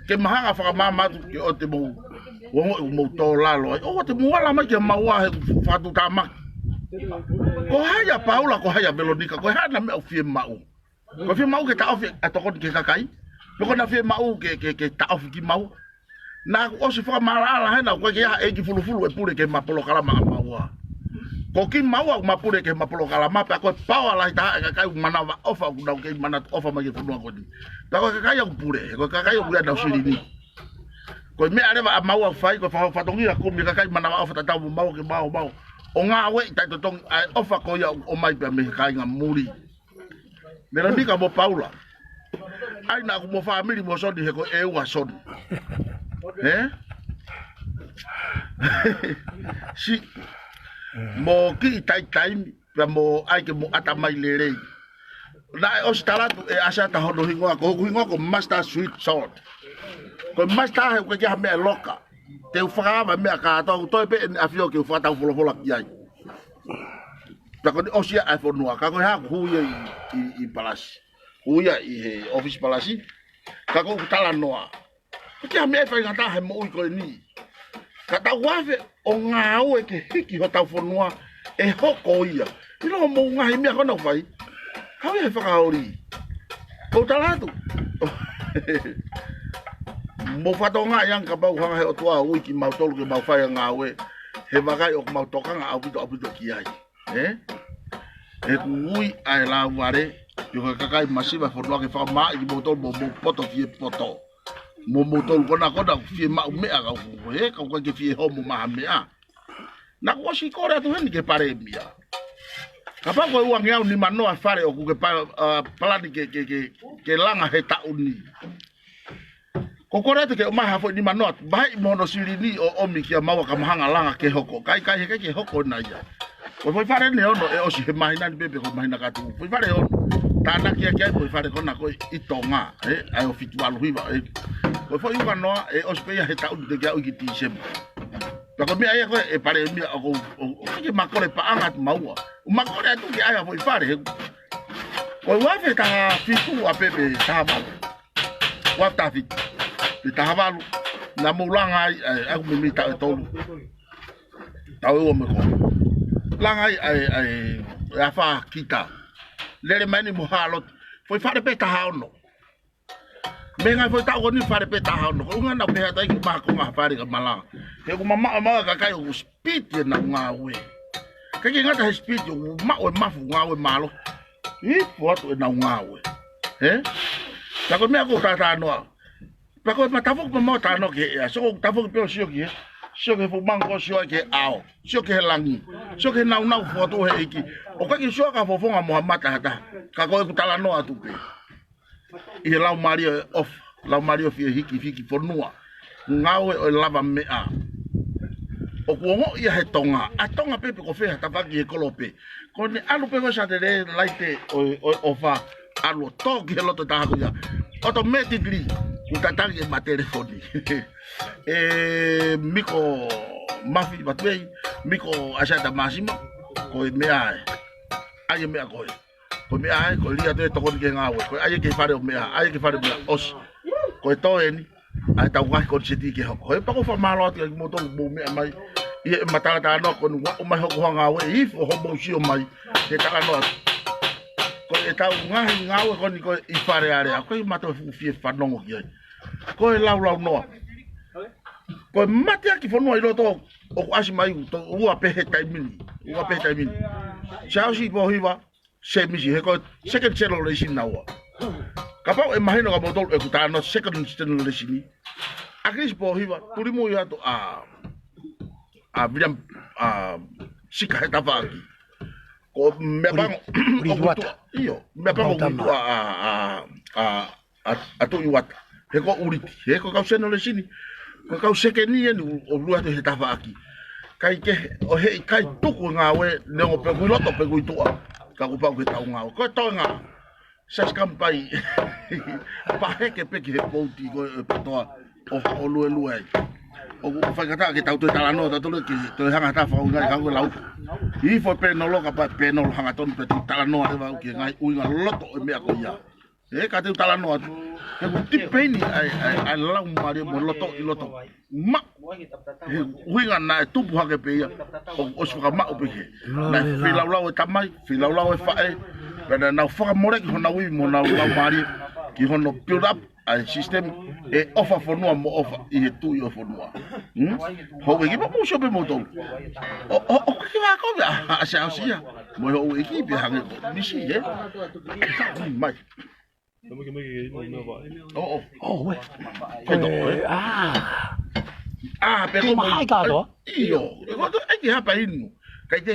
Ke mahanga fakamāmā atu ke ʻoua te mou, ʻoua mou tō lalo ai. ʻOua te mou ala mai kia maua he fakatuʻutāmaki. Ko hai ʻa Paula, ko hai ʻa Velonika, ko e hā ʻena meʻa ʻoku fiemaʻu. Ko e fiemaʻu ke taʻofi ʻa e tokoni ki he kakai. Pe ko ʻena fiemaʻu ke, ke, ke taʻofi kimaua. Naʻá ku ʻosi fakamaʻalaʻala hena, ʻoku ʻikai ke ʻi ai ha ʻeiki fulufulu ʻe pule ki heʻema polokalama ʻa maua. Ko kimaua ʻoku ma pule ki heʻema polokalama, pea ko e paoa lahi taha ʻa e kakai ʻoku manavaʻofa ʻoku nau kei manatu ʻofa mai ki he fonua ko eni. Pea ko e kakai ʻoku pule, he ko e kakai ʻoku ʻi ai ʻenau silini. Ko e meʻa leva ʻa maua ʻoku fai, ko e fa-, fatongia kumi e kakai manavaʻofa tatau mo maua ke maua maua. ʻO ngāueʻi taʻetotongi ʻa e ʻofa ko ia ʻoku ʻomai pea mei he kāinga muli. Velonika mo Paula. ʻAi naʻá ku mo fāmili mo Soni he ko e ua Soni. Hē? Siʻi, mo kiʻi taitaimi, pea mo ʻai ke mo ʻatamai lelei. Naʻe ʻosi tala atu ʻe ʻAsiata hono hingoa, ko hoku hingoa ko Master Sweet Salt. Ko e master he ʻoku ʻikai ke ʻi ai ha meʻa ʻe loka. Te u fakaava meʻa kātoa, ʻoku toe pē ʻEne ʻAfio ke u fakatau folofola ki ai. Pea ko eni ʻosi ia ʻa e fonua, ka ko e hā ʻoku hū ia ʻi, ʻi, ʻi palasi. Hū ia ʻi he ʻōfisi palasi. Ka ko ʻeku talanoa, ʻoku ʻikai ha meʻa ʻe faingataʻa he moʻui ko eni. Ka tau afe ʻo ngāue ke hiki hotau fonua ʻe hoko ia. ʻIlo hoʻomou ngaahi meʻa ko ena ʻoku fai. Kau ia he fakaoli. Ko u tala atu. Mou fatongia ange kapau hanga he ʻOtua ʻo ui kimautolu ke mau fai ʻa e ngāue. He vakai ʻoku mau tokanga ʻaupito ʻaupito ki ai. Ē? ʻOku ui ʻa e lauvale, pe ko e kakai masiva he fonua ke fakamāʻi kimoutolu mo mou poto fie poto. Mo moutolu konakona ʻoku fiemaʻu meʻa ka ʻoku, ē, ka ʻoku ʻikai ke fie homo mai ha meʻa. Naʻá ku ʻosi kole atu heni ki he palēmia. Kapau ko e uangeau nimanoa fale ʻoku ke pa-, ʻa, palani ke, ke, ke, ke langa he taʻu ni. Ko u kole atu ke ʻomai ha foʻi nimanoa, vaheʻi mo hono silini ʻo ʻomi kia maua ka ma hanga langa ke hoko. Kai, kai, he ʻikai ke hoko ʻena ia. Ko e foʻi fale ʻe ono ʻe ʻosi he māhina ni pē pe ko e māhina ka tuʻu. Foʻi fale ʻe ono. Tānaki ʻaki ai foʻi fale ko ena ko ē ʻi Tonga, ē, ʻa e ʻo fitu valu hiva, ē. Ko e foʻi uanoa ʻe ʻosi pē ia he taʻu ni teʻeki ai ʻalu ki Tīsema. Pea ko e meʻa ia ko ē ʻe palēmia ʻoku, ʻo, ʻoku ʻikai ke ma kole paʻanga atu maua. ʻOku ma kole atu ke ʻai ha foʻi fale, he ko e ua afe taha fitu ʻa pē pe taha valu. Ua afe taha fitu. Pe taha valu. Naʻa mou langa ai, ʻa e, ʻa ʻeku meimei taʻu ʻe tolu. Taʻu ʻe ua mo e kolu. Langa ai, ʻa e, ʻa e, ʻa e afā kita. Lele mai eni mo Hāloti. Foʻi fale pē taha ono. Mei he ngaahi foʻi taʻu ko eni fale pē taha ono. Ko e ʻuhinga naʻá ku pehē atu ai ke ma konga ha fale ka ma langa. He ʻoku ma maʻu maʻu ʻa e kakai ʻoku speed ʻenau ngāue. ʻIkai ke ngata he speed ʻoku maʻu e mafu ngāue mālohi. Hifo atu ʻenau ngāue. Ē? Ka ko e meʻa ʻoku ou talanoa. Pea ko e ma tafoki pē mo talanoa ki he ʻea. Sio ko e tafoki pē ʻo sio ki he, sio ki he fuʻu mango ko ē sio ai ki he ʻao. Sio ki he langi. Sio ki he nāunau fokotuʻu ʻe he ʻEiki. ʻOku ʻikai ke sio ki ha fofonga mo ha mata ha taha. Ka ko ʻeku talanoa atu pē. ʻI he laumālie ʻo e ʻofa, laumālie ʻo e fie hiki, hiki fonua. Ngāue ʻo e lavameʻa. ʻOku ongoʻi ia he Tonga. ʻA Tonga pē pe ko fē ha tafaʻaki he kolope. Ko ʻene ʻalu pē ko e satelelaite ʻo e, ʻo e ʻofa. ʻAlu ʻo tō ki he loto taha ko ia. Automatically, kuo tataki ʻema telefoni. ʻE Miko Mafi Vatuei, Miko ʻAsiata Māsima, ko e meʻa ē. ʻAi e meʻa ko ē. Ko e meʻa ē, ko e lī atu e tokoni ki he ngāue. Ko e ʻai ki he fale ʻo meʻa, ʻai ki he fale ʻo meʻa, ʻosi. Ko e toe eni, ʻa ʻetau ngaahi koniseti ke hoko. He pea ʻoku ou fakamālō atu kiate kimoutolu mou meʻa mai. ʻI heʻema talatalanoa ko eni ʻoku ʻomai hoku ngāue, ʻi he foʻi hoʻomou sio mai, he talanoa atu. Ko ʻetau ngaahi ngāue ko eni ko ē ʻi Fale Alea, ko e mātou fuʻu fie fanongo ki ai. Ko e laulaunoa. Ko e mateaki fonua ʻi loto ʻoku ʻasi mai ʻoku tō ua pē he taimi ni. Ua pē he taimi ni. Siaosi Pōhiva, Sēmisi, he ko e second generation naua. Kapau ʻe mahino kia moutolu ʻeku talanoa second generation ni. ʻAkilisi Pōhiva, tulimui atu ʻa, ʻa Viliami, ʻa Sika he tafaʻaki. Ko meʻa pango, ʻio, meʻa pango ʻoku tuʻa ʻa, ʻa, ʻa, ʻa, ʻa Tuʻi Uata. He ko ʻUliti, he ko e kau senior lesini. Ko e kau sekeni eni ʻo, ʻo lue atu he tafaʻaki. ʻIkai ke, ʻo heʻikai tuku e ngāue, neongo pe ʻoku ʻi loto pe ʻoku ʻi tuʻa. Ka kuo pau ke tau ngāue. Ko e toenga. Siaosi Kamipai. Paheke pē ki he kouti ko e PTOA ʻo, ʻo luelue ai. ʻOku faingataʻa ke tau toe talanoa tautolu ke toe hanga ha taha fakaʻuhingaʻi ka ʻoku lau. Hifo pē nolo ka pā pē nolo hangatonu pē te u talanoa leva au ki he ngaahi ʻuhinga loto ʻo e meʻa ko ia. Ē, ka te u talanoa atu. He ʻoku tipeini ʻa e, ʻa e, ʻa e laumālie mo e loto ʻi loto. Maʻu. He ʻuhinga naʻe tupu hake pē ia. ʻO, ʻosi fakamaʻu pē ke. Naʻe feilaulau e tamai, feilaulau e faʻē. Pea naʻa nau fakamoleki honau ivi mo honau laumālie. Ki hono build up ʻa e system ʻe ʻofa fonua mo ʻofa ʻi he tuʻi ʻo e fonua. Hmm? Houʻeiki, mou sio pē moutolu. ʻO, ʻo, ʻo, ke vā kovi ʻa, ʻa Siaosi ia. Mo e houʻeiki pē hangē ko Misi, ē? Mai. ʻO, ʻo. ʻO, ē. Ko e tō, ē? ʻA. ʻA, pē ko mai. Mahai kātoa. ʻIo. Ko e tō, ʻai ke hapa inu. Kai te,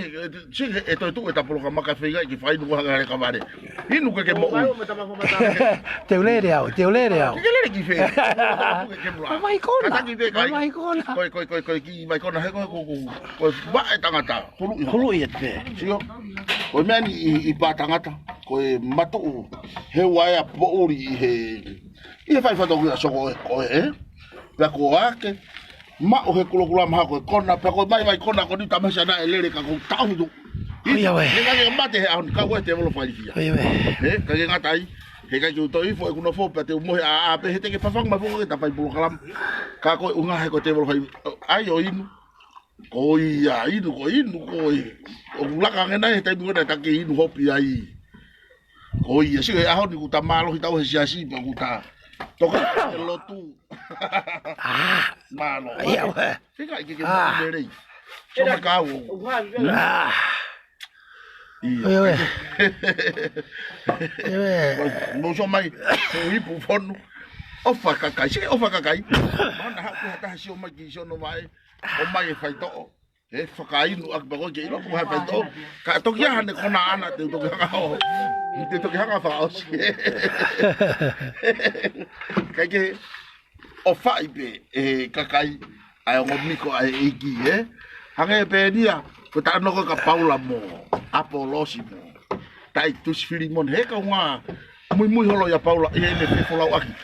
si he, ʻe toe tuʻu e tapolo ka maka feinga ki fai nuku hanga hale ka vale. Inu ke ke moʻui. Te u lele au, te u lele au. Ke lele ki fē. Ke ke mula. Mai kona. Kataki fē kai. Mai kona. Koi, koi, koi, koi, ki mai kona he koi, koi, koi, koi, ba e tangata. Hulu i. Hulu i e te. Sio. Ko e meʻa ni ʻi, ʻi pā tangata. Ko e matuʻu. He ua ea poʻuli ʻi he. ʻI he fai fatongia soko e, ko e, ē? Pea ko ake. Maʻu he kulokula maha ko e kona, pea ko e mai vai kona ko ni tamasi ana e lele ka ko taʻu hitu. ʻIo, ē. He ka ke mate he ʻaho ni ka ue te volo fai fia. ʻIo, ē. He, ka ke ngata ai. He ka ke uto ifo e kuno fo, pea te u mohe ʻa, ʻa, pē he te ke fafangu mai fo ke tapai polokalama. Ka ko e ʻuhinga he ko te volo fai, ai ʻo inu. Ko ia, inu, ko inu, ko i. ʻOku laka ange nai he taimi ko ena ta ke inu hopi ai. Ko ia, sio he ʻaho ni kuo ta mālohi tau he siasi, pea kuo ta toka he lotu. ʻA. Mālō. ʻIo, ē. Fika ʻi ke ke mālō lelei. Sio mai ka au. ʻA. ʻIo. ʻIo, ē. ʻIo, ē. Mou sio mai, ko ipu fonu. ʻOfa kakai, sio ʻofa kakai. Mana haʻu ha taha sio mai ki sio no vai. ʻO mai e faitoʻo. He fakainu ʻaki pako ke ʻilo ko hai faitoʻo. Ka toki aha ne kona ana te u toki hanga ʻo. Te u toki hanga fakaʻosi. Kai ke ʻofaʻi pē, ʻe kakai, ʻa e ongo miko ʻa e ʻEiki, ē? Hangē pē nia, ko e talanoa ko ē ka Paula mo, ʻApolosi mo, Taitusi, Filimone, he kaungā, muimui holo ia Paula, ʻi heʻene fefolauʻaki,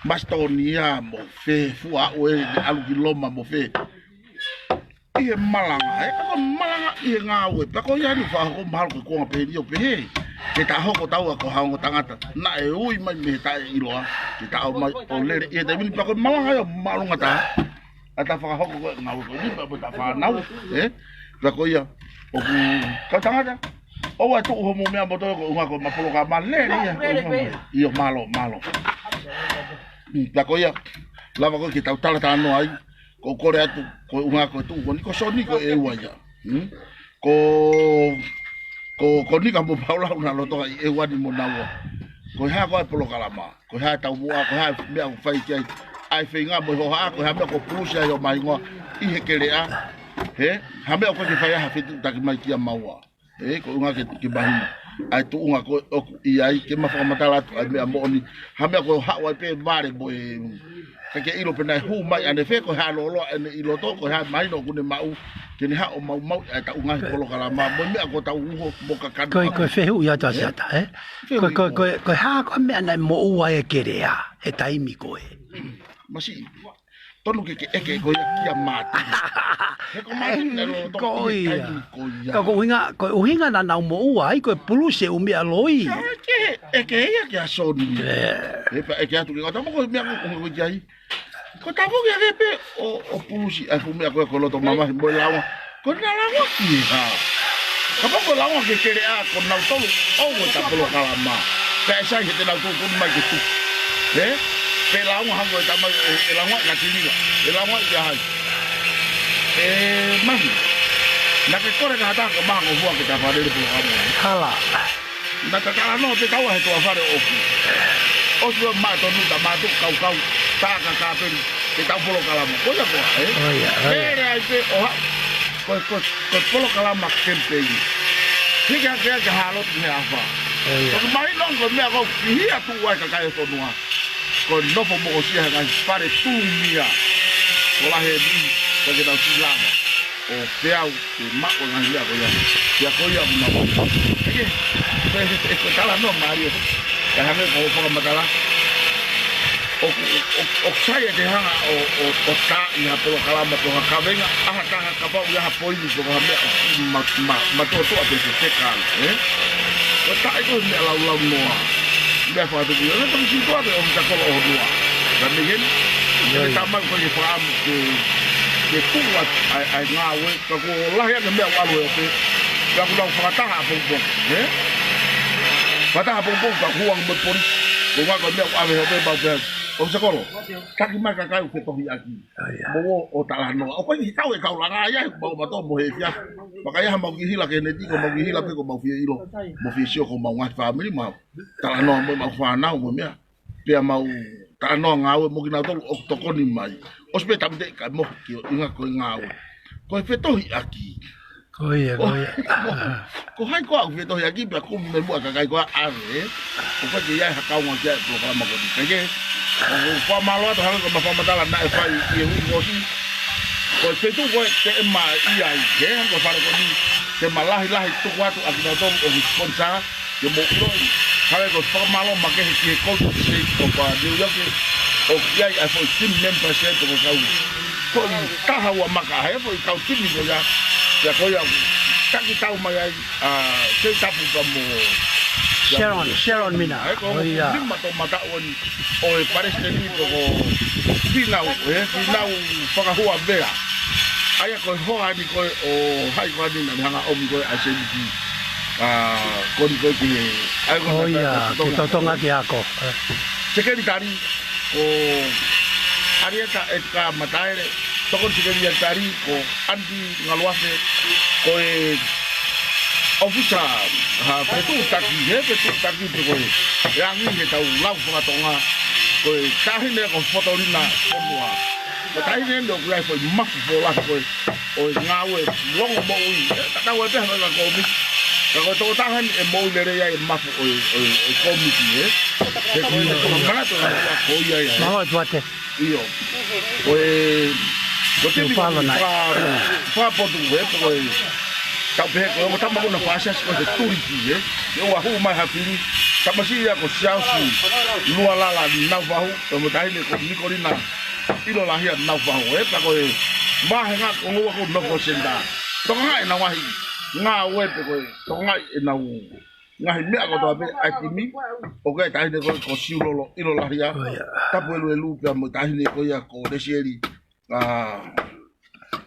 Masitōnia mo, fē fua ʻo e, ʻalu ki Loma mo fē. ʻI he malanga, ē, ka ko e malanga ʻi he ngāue, pea ko ia ni fakahoko mahalo ko e kuonga pē ni ʻo pehē. Ke ta hoko taua ko ha ongo tangata, naʻe ui mai mei he taʻeʻiloa, ke ta ō mai ʻo lele ʻi he taimi ni pea ko e malanga ia māʻolunga taha. ʻA ta fakahoko ko e ngāue ko eni, pea mo ta fānau, ē? Pea ko ia, ʻoku kau tangata, ʻoua ʻe tuʻu homo meʻa mo toe ko e ʻuhinga ko e mapolo ka ma lele ia, ko e ʻuhinga. ʻIo, mālō, mālō. Mm, pea ko ia, lava ko ē ke tau talatalanoa ai, ko e kole atu, ko e ʻuhinga ko e tuʻu, ko ni ko Soni ko e ua ia. Mm? Ko, ko, ko Nika mo Paula ʻoku na loto ai ʻe ua ni mo naua. Ko e hā ko ā e polokalama, ko e hā e taumuʻa, ko e hā e meʻa ʻoku fai ki ai. ʻA e feinga mo e hohaʻa, ko e hā e meʻa ʻoku pulusi ai ʻo mahingoa ʻi he keleʻa. He, hā e meʻa ʻoku ke fai ai ha fetuʻutaki mai kia maua. Ē, ko e ʻuhinga ke, ke mahino. ʻA e tuʻunga ko ē ʻoku ʻi ai, ke ma fakamatala atu ʻa e meʻa moʻoni. Hā e meʻa ko e haʻu ai pē vale mo e, ka ke ʻilo pē naʻe hū mai ʻanefē ko e hā loloa ʻene ʻi loto, ko e hā e mahino ʻoku ne maʻu, ke ne haʻu ʻo maumauʻi ʻa e taʻu ngaahi polokalama, mo e meʻa ko e tau uho, mo kakano. Ko e, ko e fehuʻi atu ʻa Siata, ē? Fehuʻi ko e, ko e, ko e hā ko e meʻa naʻe moʻua ai e keleʻa, he taimi ko ē. Masiʻi. Tonu ke ke ʻeke ko ia kia Mātini. He ko Mātini naʻe lolotonga ʻi he taimi ko ia. Ka ko e ʻuhinga, ko e ʻuhinga naʻa nau moʻua ai, ko e pulusi e ʻū meʻa loi. Ka ʻeke, ʻeke ia kia Soni. Ē. He pea ʻeke atu ke kata mo ko e meʻa ko e ʻuhinga ko ia ai. Ko e tafoki ake pē ʻo, ʻo pulusi ʻa e fuʻu meʻa ko ē ko e loto mamahi mo e laonga. Ko e na laonga ki he hā. Kapau ko e laonga ki he keleʻa ko nautolu ʻoku ʻi ai e polokalama. Pea ʻe sai he te nautolu tonu mai ke tuku. Ē? Pea laonga hangē ko e tamai, ē, ʻe laonga ka tilila. ʻE laonga ia hai. ʻE mahi. Naʻa ke kole ka hata ka maha ko hua ke ta fālele polokalama. Hala. Naʻa ta talanoa pē taua he toa fale ʻoku. ʻOsi ua maʻa tonu ta mātuku kaukau, tā ka kāpeni, ke tau polokalama. Ko ia ko ā, ē? ʻO ia, ʻo ia. Lele ai pē ʻo haʻu, ko, ko, ko polokalama kempeini. Hiki hake ake hāloti mei he afā. ʻO ia. Ko e mahino ko e meʻa ko ē ʻoku hia tuʻu ai kakai e fonua. Ko e nofo moʻosia he ngaahi fale tūmia. Ko lahi e mī, ka ke tau sila. ʻO peau, ke maʻu e ngaahi meʻa ko ia. Pea ko ia ʻoku na maʻu. ʻEke, ko e, ko e talanoa mālie. Ka hangē ko e fakamatala. ʻOku, ʻoku, ʻoku sai ʻete hanga ʻo, ʻo, ʻo taaʻi ha polokalama pe ko ha kavenga, ʻa ha taha kapau ʻoku ʻi ai ha poini pe ko ha meʻa ʻoku ma, ma, matuʻotuʻa pe fefeka, ē? Ko e taaʻi ko e meʻa laulau noa. Meʻa fakatupu ia, ʻe toki sītuʻa atu e ʻofisa kolo ʻo Honua. Ka mei heni, ʻe Oi. Tamai ko e faamu ke, ke tuʻu atu ʻa e, ʻa e ngāue, ka kuo lahi ange meʻa ʻoku ʻalu ʻe Hope. Ka kuo nau fakataha ʻapongipongi, ē? Fakataha ʻapongipongi, ka kuo ʻoange mo e polisi. Ko e ngaahi ko e meʻa ʻoku ʻave ʻe Hope, mau pehē, ʻofisa kolo, taki mai kakai ʻoku fetohiʻaki. ʻA ia. Mo ō ʻo talanoa. ʻOku ʻikai ke kau e kau langa ia, he ʻoku mau matoa mo he fia. Maka ia ha mau kiʻi hila ke ne tiko, mau kiʻi hila pe ko mau fie ʻilo. Mo fie sio ko mau ngaahi fāmili mau. Talanoa mo mau fānau mo meʻa. Pea mau talanoa ngāue mo kinautolu ʻoku tokoni mai. ʻOsi pē tapu teʻeki ai mo ki ʻinga ko e ngāue. Ko e fetohiʻaki. Ko ia, ko ia. Ko hai koā ʻoku fetohiʻaki pea kumi mai muʻa kakai koā ʻave, ē? ʻOku ʻikai ke ʻi ai ha kaunga ki ai e polokalama ko eni. Kae kehe, ʻoku ou fakamālō atu hangē ko ʻema fakamatala naʻe fai ʻi he uike kuo ʻosi. Ko e feituʻu ko ē te ma ʻi ai, ē? Ko e fale ko eni, te ma lahilahi tuku atu ʻa kinautolu ʻoku sponsor, ke mou ʻiloʻi, hangē ko e fakamālō makehe ki he Golden State of, uh, New York, ʻoku ʻi ai ʻa e foʻi team membership ko e kau. Ko e taha ua maka he foʻi kau timi ko ia, ia ko ia, taki tau mai ai, ʻa, Seitapu ka mo Sharon, Sharon Mina. ʻA e ko ʻOi, ia. Lima toʻomataʻu eni ʻo e palesiteni pe ko Finau, ē, Finau Fakahuavea. ʻA ia ko e hoa eni ko ē ʻo hai ko eni naʻa ne hanga ʻomi ko ē ʻa e seniti. ʻA, ko eni ko ē ki he, ʻa ia ko ʻOi, naʻa ia, ne ki totonga. Totonga ki ako. Ē. Sekelitali, ko Arieta Etika Mataele, tokoni sekelitali, ko Andy Ngaluafe, ko e ʻofisa, ha, fetuʻutaki, he fetuʻutaki pe ko e, ʻe angi he tau lau fakatonga, ko e taʻahine ko Fotolina Fonua. Ko e taʻahine eni ʻoku ʻi ai e foʻi mafu fola ko e, ʻo e ngāue longo moʻui. ʻE, tatau ai pē hangē ko e kōmiti. Ka ko e tokotaha eni ʻe moʻui lelei ai e mafu ʻo e, ʻo e, ʻo e kōmiti, ē. He ko e, ko e manatu ʻa ko ia ia, ē. Mahoe tuate. ʻIo. Ko e, ko e timi ko e fā, fā potu, ē, ko e, tau pehē ko e ongo tama ko ena fāsiasi ko e tuliki, ē. ʻE ua hū mai ha fili, tamasiʻi ia ko Siaosi Lualala Naufahu, ʻe mo e taʻahine ko Nikolina ʻIlolahia Naufahu, ē, pea ko e vāhenga ko e ongo ua ko Nofo Senda. Tokangaʻi ʻenau ngaahi ngāue pe ko e, tokangaʻi ʻenau ngaahi meʻa kotoa pē ʻa e timi, ʻoku ʻi ai e taʻahine ko ē ko Siulolo ʻIlolahia, ʻOi, ia. Tapu Eluelu pea mo e taʻahine ko ia ko Lesieli, ʻa,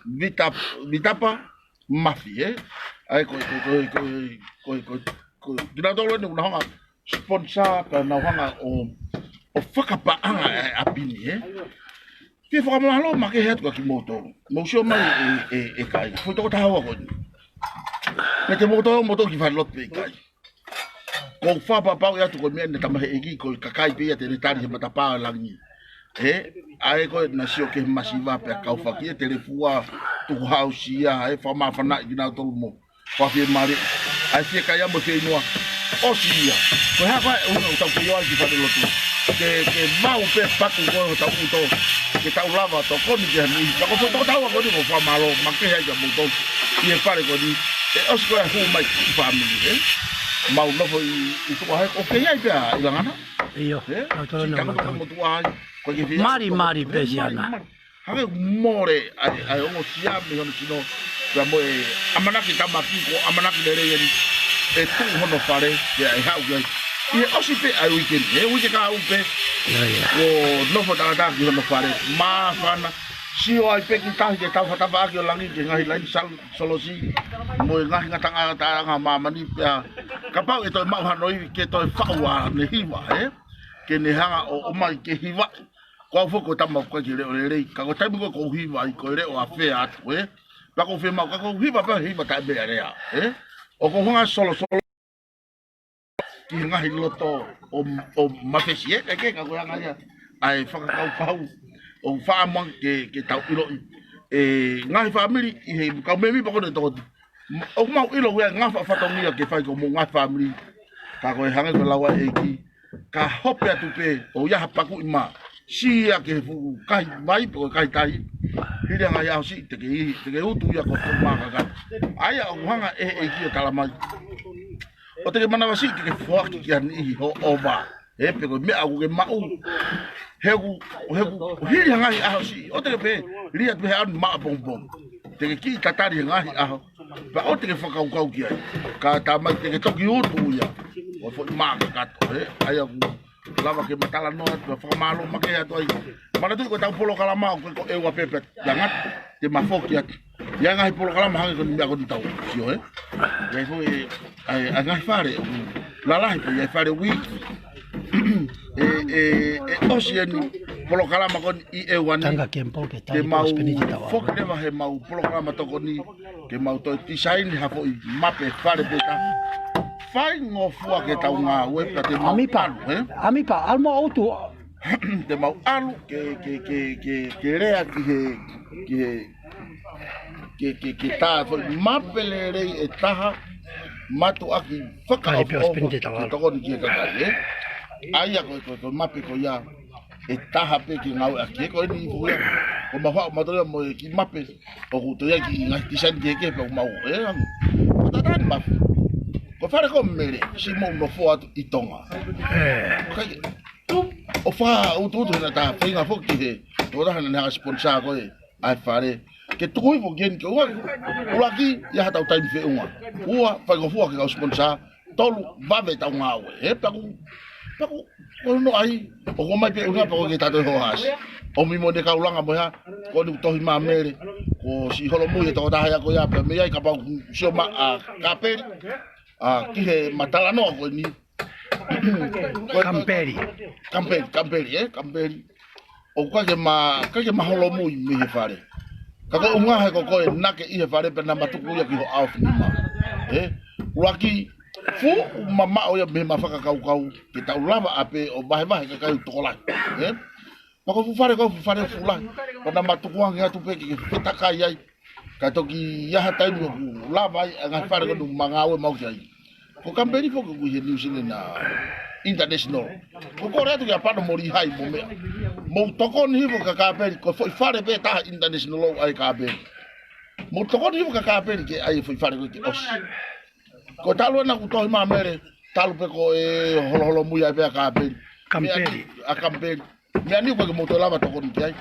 Vitap-, Vitapa Mafi, ē? ʻA ia ko e, ko e, ko e, kinautolu eni ʻoku nau hanga sponsor pea nau hanga ʻo, ʻo fakapaʻanga ʻa e ʻapi ni, ē? Ke fakamālō makehe atu kia kimoutolu. Mou sio mai ē, ē, ē kai. Foʻi tokotaha ua ko eni. Mei te mou tō, mou tō ki fale lotu pē ʻikai. ʻOku ou fakapapauʻi atu ko e meʻa eni ʻa e tamaheʻeki ko e kakai pē ia te ne tali he matapā ʻo e langi. Ē, ʻa ē ko ē naʻe sio ki he masiva pea kau faki e telefua tukuhausia, ē, fakamāfanaʻi kinautolu mo fakafiemālie. ʻA e fiekaia mo e fieinua. ʻOsi ia. Ko e hā ko ē ʻuhinga ʻoku tau kei ō ai ki fale lotu. Ke, ke mau pē paku ko ē hotau ʻuto. Ke tau lava tokoni ki ha niʻihi. Ka ko e foʻi tokotaha ua ko eni ʻoku ou fakamālō makehe ai kia moutolu. ʻI he fale ko eni. ʻE ʻosi ko ē hū mai ki fāmili, ē? Mau nofo ʻi, ʻi tuʻa he, ʻoku kei ʻi ai pē ʻa ʻIlangana. ʻIo, Ē? Tau tolo Siʻi na taku mau tau tau. Motuʻa ai. Ko e ke fia. Mali, mali, pē Mali, siana. Mali. Hangē mole ʻa e, ʻa e ongosia mei hono sino. Pea mo e ʻamanaki tamaki ko e ʻamanaki lelei eni. ʻE tuʻu hono fale, pea ʻe haʻu ki ai. ʻI he ʻosi pē ʻa e uike ni, he uike kahaʻu pē. ʻIo, ʻio. Kuo nofo takataka ki hono fale. Māfana. Sio ai pē ki tahi ke tau fatafaʻaki ʻo langi ki he ngaahi laini sal-, solosi. Mo e ngaahi ngataʻanga ʻa māmani pea. Kapau ʻe toe maʻu hano ivi ke toe faʻu ʻa ʻene hiva, ē? Ke ne hanga ʻo, ʻomai ke hiva. Ko au foki ko e tama ʻoku ʻikai ke leʻo lelei, ka ko e taimi ko ē ʻoku ou hiva ai ko e leʻo ʻafea atu, ē? Pea ʻoku ou fiemaʻu, ka ʻoku ou hiva pē, hiva taʻemeʻalea, ē? ʻOku ou hanga solosolo ki he ngaahi loto ʻo, ʻo mafesi, ē? Kae kehe ka ko e anga ia ʻa e fakakaukau ʻoku ou fakaʻamu ke, ke tau ʻiloʻi. ʻE ngaahi fāmili ʻi he kau mēmipa ko eni ʻe toko ʻoku mau ʻilo ʻoku ʻi ai e ngaahi fatongia ke fai ko homou ngaahi fāmili. Ka ko e hangē ko e lau ʻa e ʻEiki. Ka hope atu pē ʻoku ʻi ai ha pakuʻi mā. Sio ki he fuʻu kahi vai pe ko e kahi tahi. Hili ʻa e ngaahi ʻaho siʻi te ke ʻi, te ke utu ia ko e fuʻu mā kakano. ʻA ia ʻoku hanga ʻe he ʻEiki ʻo tala mai. ʻOku te ke manavasiʻi ke ke foaki ki ha niʻihi hoʻo vā. Ē pe ko e meʻa ʻoku ke maʻu. He ʻoku, he ʻoku hili ha ngaahi ʻaho siʻi, ʻoua te ke pehē, lī atu pē he ʻaho ni maʻu ʻapongipongi. Te ke kiʻi tatali he ngaahi ʻaho, pea ʻoua te ke fakakaukau ki ai. Ka tā mai te ke toki utu ia, ʻo foʻi mā kakato, ē? ʻA ia ʻoku lava ke ma talanoa atu, pea fakamālō makehe atu ai. Manatuʻi ko ʻetau polokalama ʻoku ʻikai ko ʻEua pē pea ngata, te ma foki atu. ʻI ai ngaahi polokalama hangē ko eni meʻa ko eni tau sio, ē? ʻI ai foʻi, ʻa e, ʻa e ngaahi fale, lalahi pē, ʻi ai fale uike. ʻE, ʻe, ʻe ʻosi eni polokalama ko eni ʻi ʻEua ni. Tanga Kempo ke Te tali mau pos peniti tau foki leva he mau polokalama tokoni, ke mau toe tisaini ha foʻi mape fale pē taha. Faingofua ke tau ngāue, pea te mau Amipa, ʻalu, ē? Amipa, ʻalu mo utu. Te mau ʻalu ke, ke, ke, ke, ke lea ki he, ki he, ke, ke, ke tā foʻi mape lelei ʻe taha, mātuʻaki Kali pē ʻosi peniti fakaʻofoʻofa tau ke ʻalu. Tokoni ki he kakai, ē? ʻA ia ko e, ko e, ko e mape ko ia ʻe taha pē ke ngāueʻaki, ē? Ko eni foʻi ia, ko mau haʻu mautolu ia mo e kiʻi mape, ʻoku toe ʻi ai kiʻi ngaahi tisaini kehekehe pea ʻoku mau, ē? Ko e tātā ni mape. Ko e fale ko Mele, siʻi moʻunofo atu ʻi Tonga. ʻIkai ke, ʻo fakautuutu he naʻa ta feinga foki he, tō taha naʻa ne hanga sponsor ko ē ʻa e fale. Ke tuku hifo ki heni ke ua, ʻuluaki, ʻi ai haʻatau taimi feʻunga. Ua, faingofua ke kau sponsor, tolu, vave ʻetau ngāue. He pea ʻoku, pea ʻoku, ko hono ʻai, ʻoku ʻomai pē ʻuhinga pea ʻoku ʻikai ke ta toe hohaʻasi. ʻOmi mo ʻene kau langa mo e hā, ko eni ʻoku tohi mai Mele, ko siʻi holomui e tokotaha ia ko ia, pea mei ai kapau ʻoku sio mai ʻa Kapeli, ʻa ki he ma talanoa ko eni, Kampeli. Kampeli, Kampeli, ē, Kampeli. ʻOku ʻikai ke ma, ʻikai ke ma holomui mei he fale. Ka ko e ʻuhinga he ko koe naʻa ke ʻi he fale pea naʻa ma tuku ia ki ho ʻaofinima. Ē? ʻUluaki, fuʻu mamaʻo ia mei he ma fakakaukau, ke tau lava ʻapē ʻo vahevahe kakai ʻoku tokolahi. Ē? Pea ko e fuʻu fale ko e fuʻu fale fuʻu lahi. Pea naʻa ma tukuange atu pē ke, ke fetakai ai. Ka toki ʻi ai ha taimi ʻoku lava ai, ʻa e ngaahi fale ko eni ʻoku ma ngāue mau ki ai. Ko Kampeli foki ʻoku ʻi he New Zealand, ʻa, International. Ko e kole atu kia Pano mo Lihai mo meʻa. Mou tokoni hifo kia Kapeli, ko e foʻi fale pē taha international ʻa e Kapeli. Mou tokoni hifo kia Kapeli ke ʻai e foʻi fale ko ē ke ʻosi. Ko e talu ena ʻoku tohi mai Mele, talu pē ko e holoholomui ai pē ʻa Kapeli. Kampeli. Meʻa ni, ʻa Kampeli. Meʻa ni ʻoku ʻikai ke mou toe lava tokoni ki ai.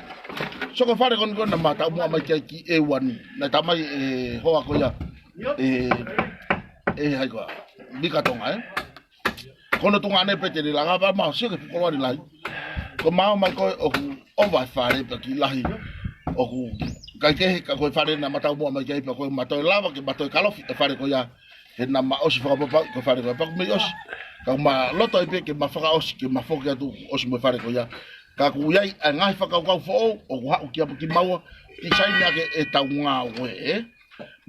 So ko e fale ko eni ko ē naʻa ma taumuʻa mai ki ai ki ʻEua ni. Naʻe tā mai e hoa ko ia. ʻE, ʻe hai koā. Mika Tonga, ē? Ko hono tuongaʻane pē te ne langa pea mau sio ki he fuʻu koloa ni lahi. Ko mau mai ko ē ʻoku ʻova e fale pea kiʻi lahi. ʻOku ʻikai ke he ka ko e fale naʻa ma taumuʻa mai ki ai pea ko ē ma toe lava ke ma toe kalofi e fale ko ia. He naʻa ma ʻosi fakapapauʻi ko e fale ko ia pea ʻoku mei ʻosi. Ka ʻoku ma loto ai pē ke ma fakaʻosi ke ma foki atu ʻosi mo e fale ko ia. Ka ʻoku ʻi ai ʻa e ngaahi fakakaukau foʻou, ʻoku haʻu kia kimaua, tisaini ʻaki ʻetau ngāue, ē?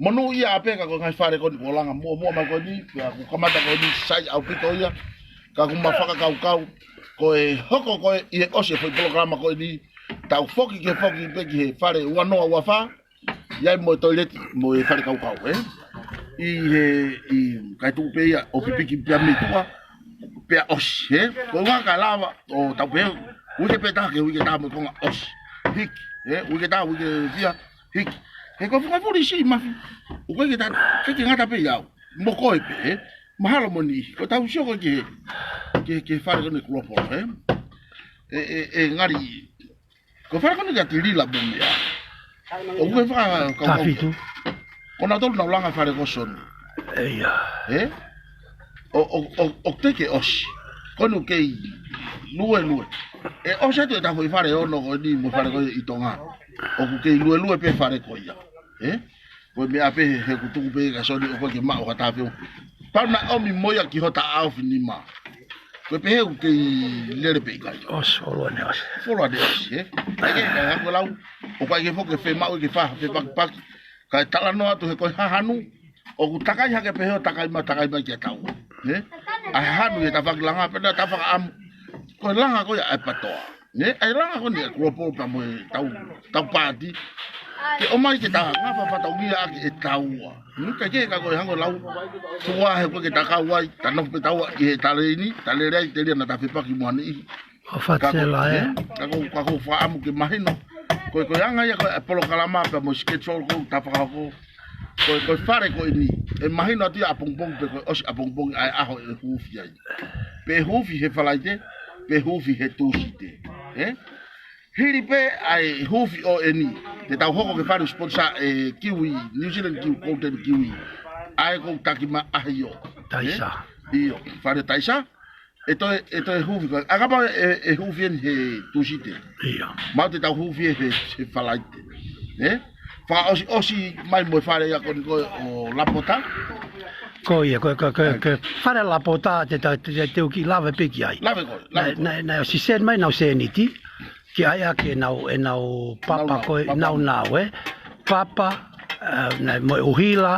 Monūʻia pē ka ko e ngaahi fale ko eni kuo langa muʻomuʻa mai ko eni, pea kuo kamata ko eni sai ʻaupito ia, ka ʻoku ma fakakaukau, ko e hoko ko ē ʻi he ʻosi e foʻi polokalama ko eni, tau foki ke foki pē ki he fale ua noa ua fā, ʻi ai mo e toileti, mo e fale kaukau, ē? ʻI he, ʻi, kae tuku pē ia, ʻo pipiki pea mei tuʻa, pea ʻosi, ē? Ko e ʻuhinga kae lava, ʻo tau pehē, uike pē taha ki he uike taha mo e konga ʻosi. Hiki, ē? Uike taha, uike fia, hiki. He ko e fungafuli siʻi Mafi, ʻoku ʻikai ke ta, ʻikai ke ngata pē ʻi au. Mo koe pē, ē? Mahalo mo e niʻihi, ko ʻetau sio ko ē ki he, ki he, ki he fale ko eni Global, ē? ʻE, ʻe, ʻe ngali, ko e fale ko eni kia Tilila mo meʻa. ʻOku ke faka, ka, ka, Tafitu. Ko nautolu naʻa nau langa fale ko Soni. ʻIa. Ē? ʻO, ʻo, ʻo, ʻoku teʻeki ke ʻosi. Ko eni ʻoku kei luelue. ʻE ʻosi atu ʻetau foʻi fale ʻe ono ko eni mo e fale ko ē ʻi Tonga. ʻOku kei luelue pē fale ko ia. Ē? Ko e meʻa pē he, he ʻoku tuku pē kia Soni ʻoku ʻikai ke maʻu ha taha feʻunga. Pau naʻe ʻomi mo ia ki hota ʻaofinima. Ko e pehē ʻoku kei lele pē ʻikai. ʻOsi, ʻolua ne ʻosi. Folo ane ʻosi, ē? ʻIkai ke, ka hangē ko e lau, ʻoku ʻikai ke foki ke femaʻu ke fā, fepakipaki. Kae talanoa atu he ko e hahanu, ʻoku takai hake pē he ʻo takai mai, takai mai kia taua. Ē? ʻA e hahanu he tafaʻaki langa, pea naʻa ta fakaʻamu. Ko e langa ko ia ʻa e patoa. Ē, ʻa e langa ko eni ʻa e Global pea mo e tau, tau paati. Ke ʻomai ke ta ngafa fatongia ʻaki ʻe taua. Hmm, ka ke ka ko e hangē ko e lau. Tua he ko e ke ta kau ai, ta nofo pē taua ʻi he talēni, ta lele ai telia naʻa ta fepaki mo ha niʻihi. ʻO Ka ko, Fatela, ē? ē, ka ko, ka ko fakaʻamu ke mahino. Ko e, ko e anga ia ko e polokalama pea mo e schedule ko ē ta fakahoko. Ko e, ko e fale ko eni. ʻE mahino atu ia ʻapongipongi pe ko e ʻosi ʻapongipongi ʻa e ʻaho ʻe huufi ai. Pe huufi he Falaite, pe huufi he Tūsite. ē? Hili pē ʻa e huufi ʻo eni, te tau hoko ke fale sponsor ʻe Kiwi, New Zealand Kiwi, Golden Kiwi. ʻA e ʻoku taki mai ʻa e ʻaho. Taisa. Ē? ʻIo, fale Taisa. ʻE toe, ʻe toe huufi ko ē. ʻA kapau ʻe, ʻe huufi eni he Tūsite. ʻIo. Mau te tau huufi he, he Falaite. Ē? Fakaʻosiʻosi mai mo e fale ia ko eni ko ē ʻo Lapota. Ko ia, ko, ko, ko, ko, fale Lapota te ta, te, te, te u kiʻi lave pē ki ai. Lave ko ē, lave ko ē. Naʻe, naʻe, naʻe ʻosi send mai ʻenau sēniti. Ki ai ʻa ke nau, ʻenau papa Naunau, ko ē, papa. Naunau, ē. Papa, ē, naʻe mo e ʻuhila.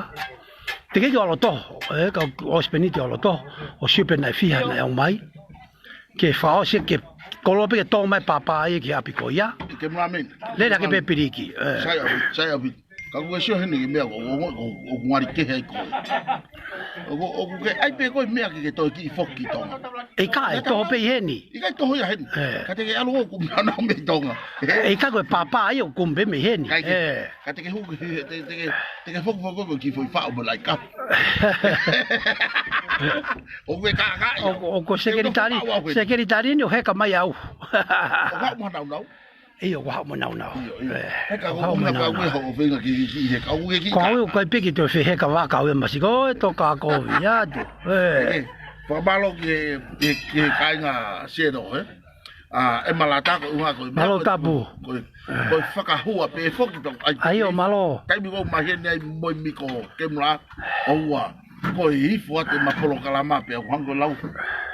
Te ke ʻalu ʻo toho, ē, ka ʻosi pē eni te u ʻalu ʻo toho. ʻO sio pē naʻe fiha naʻe ʻomai. Ke fakaʻosi ke koloa pē ke tō mai papa ia ki ʻapi ko ia. Ke mula meni. Lele hake pē piliki, ē. Sai ʻaupito, sai ʻaupito. Ka ʻoku ke sio heni ki he meʻa ʻoku, ʻoku, ʻoku, ʻoku ngali kehe ai koe. ʻOku, ʻoku ke ʻai pē koe meʻa ke, ke toe kiʻi foki ki Tonga. ʻIkai, toho pē ʻi heni. ʻIkai, toho ia heni. Ē. Ka te ke ʻalu ʻo kumi naunau mei Tonga. ʻIkai, ko e papa ia ʻoku kumi pē mei heni. ʻIkai ke, ē. Ka te ke hū, te, te ke, te ke foki foki koe ki he foʻi faʻo mo e laʻi kapu. ʻOku ke kākaaʻi au. ʻOku, ʻoku ke sekelitali, sekelitali ni ʻo heka mai au. ʻOku haʻu mo ha naunau. ʻIo, ʻoku haʻu mo e naunau. ʻIo, ʻio. Ē, he ka ʻoku haʻu mo e naunau. Ko e meʻa ʻoku ou feinga ke kiʻi heka, ʻoku ke kiʻi kākaaʻi. Ko au ʻoku ʻikai pē ke toe feheka vaka au ʻe masi ko e toka kovi atu. Ē. Ē, fakamālō ki he, ki he, ki he kāinga Sero, ē. ʻA, ʻe malata ko e ʻuhinga ko e meʻa. Mālō ko e, tapu. Ko e, ko e fakahua pē foki tau ai. ʻAi ʻo mālō. Taimi ʻoku ou maheni ai mo e miko ke mula ʻo ua. Ko e hifo atu ʻema polokalama pea ʻoku hangē ko e lau.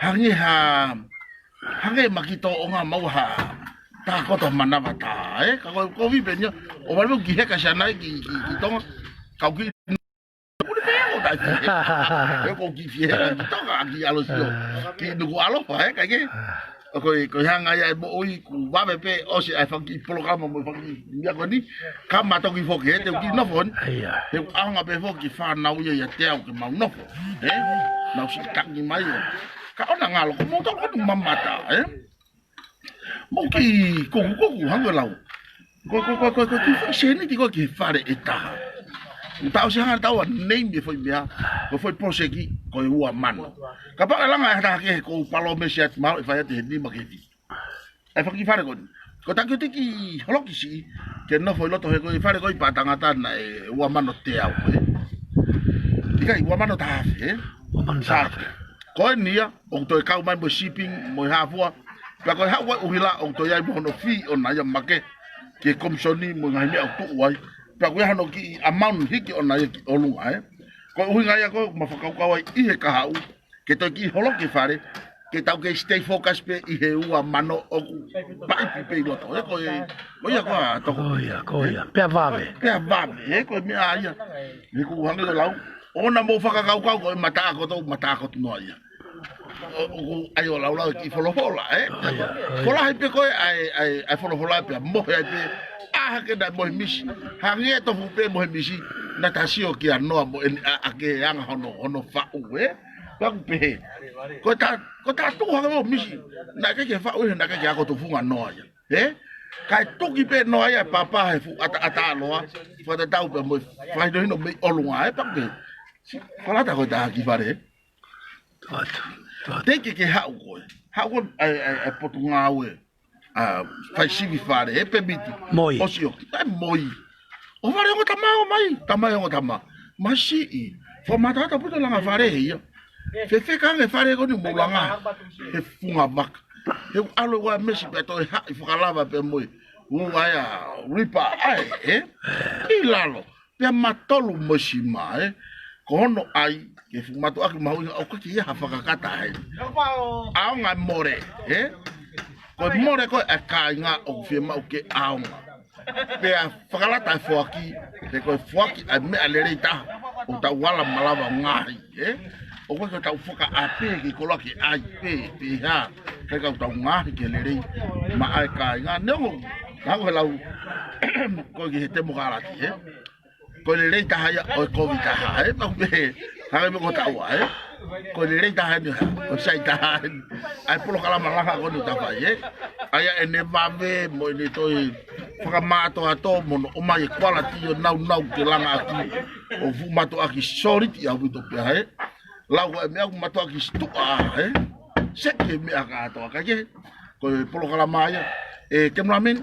Hangē ha Hangē makito ʻo ngā mau ha tā koto manava tā, ē? Ka ko, ko vipe nia, ʻo vale mo ki heka siana ki, ki, ki Tonga, kau ki, ʻuli pē ʻo tai ki heka. ʻE ko ki heka ki Tonga, ki ʻAlosio. Ki Nukuʻalofa, ē, kai ke? ʻO ko e, ko e hanga ia e moʻui, ku vave pē, ʻosi ai faki polokalama mo faki, ia ko ni, ka matoki foki, ē, te u kiʻi nofo ni. ʻIo. He ʻaonga pē foki, fānau ia, ia te au ke mau nofo, ē? Nau si tangi mai, ē? Ka ʻoua ngalo, ko moutolu ʻoku mamata, ē? Mo ki kuku kuku, hangē lau. Ko, ko, ko, ko, ko, ki fai sēniti ko ki he fale ʻe taha. Tau si hanga tau a nei me foʻi meʻa, ko foʻi proseki, ko e ua mano. Kapau ʻe langa ʻe ha taha kehe ko palōmesi atu mālō ʻe fai atu he nima ke fi. ʻE faki fale ko ni. Ko taki tiki holoki si, ke nofo ʻi loto he ko e fale ko ʻi pātangata naʻe ua mano te au, ē. ʻIkai, ua mano taha afe, ē? Ua mano taha afe. Ko eni ia, ʻoku toe kau mai mo shipping, mo e hā fua. Pea ko e haʻu ai ʻuhila, ʻoku toe ai mo hono fee ʻona ia make. Ki he komisoni mo e ngaahi meʻa ʻoku tuʻu ai. Pea ko e hano kiʻi amount hiki ʻona ia ki ʻolunga, ē. Ko e ʻuhinga ia ko e ma fakakaukau ai ʻi he kahaʻu. Ke toe kiʻi holoki e fale. Ke tau ke stay focus pē ʻi he ua mano ʻoku paipi pē ʻi loto. Ē ko e, ko ia ko ā toko. Ko ia, ko ia. Pea vave. Pea vave, ē ko e meʻa ia. He ʻoku hangē ko e lau. ʻOua naʻa mou fakakaukau ko e mataʻakoto, mataʻakoto noa ia. ʻO, ʻoku ʻai ʻo laulau e kiʻi folofola, ē? Ko ia, ko ia. Folahi pē ko e ʻai, ʻai, ʻai folofola pea mohe ai pē. ʻAha ke naʻe mohe misi. Hangē tofu pē mohe misi. Naʻa ta sio kia Noa mo ʻene ʻaʻake anga hono, hono faʻu, ē? Pea ʻoku pehē. Ko e tā, ko e tā tuʻu hake mo misi. Naʻe ʻikai ke faʻu ē, naʻe ʻikai ke ako tufunga Noa ia. Ē? Kae tuki pē Noa ia papa he fuʻu ʻataʻatā loa. Fakatatau pē mo e fakahinohino mei ʻolunga, ē? Pea ʻoku pehē. Si, falata ko e tā ki fale, ē? Tuatu, tuatu. Te ke ke haʻu koe. Haʻu koe, ʻai, ʻai, ʻai Potungāue. ʻA, fai sivi fale, ʻe pemiti. Moi. ʻOsi ʻoku, ʻai moi. ʻO fale ongo tama ʻo mai, tama ongo tama. Masiʻi, fo mata ata puta langa fale he ia. Fefeka ange fale ko ni mo langa, he funga vaka. He ʻalu ua mesi pea toe haʻi fakalava pea moi. Ua ia, ripa, ʻai, ē? ʻI lalo. Pea matolu mo sima, ē. Ko hono ʻai, ke fuʻu matuʻaki mahuʻinga, ʻoku ʻikai ke ʻi ai ha fakakata ai. ʻAonga e mole, ē. Ko e mole ko e kāinga ʻoku fiemaʻu ke ʻaonga. Pea fakalata e foaki, he ko e foaki ʻa e meʻa lelei taha, ʻoku tau ala malava ngaohi, ē. ʻOku ʻikai ke tau fakaʻā pē ke koloa ke ʻai pē, pē hā, he ka ʻoku tau ngaohi ke lelei, maʻa e kāinga, neongo, hangē ko e lau, ko e ki he temokalati, ē. Ko e lelei taha ia ʻo e kovi taha, ē? Pea ʻoku pehē, hangē pē ko taua, ē? Ko e lelei taha eni, ko e sai taha eni. ʻAi polokalama langa ko eni ʻoku ta fai, ē? ʻAi ʻa ʻene vave, mo ʻene toe fakamātoato, mo hono ʻomai e kualiti ʻo naunau ke langa ʻaki. ʻO fuʻu matuʻaki soliti ʻaupito pē, ē? Lau ko e meʻa ʻoku matuʻaki situʻa, ē? Seki e meʻa kātoa, kae kehe. Ko e polokalama ia, E, cameraman,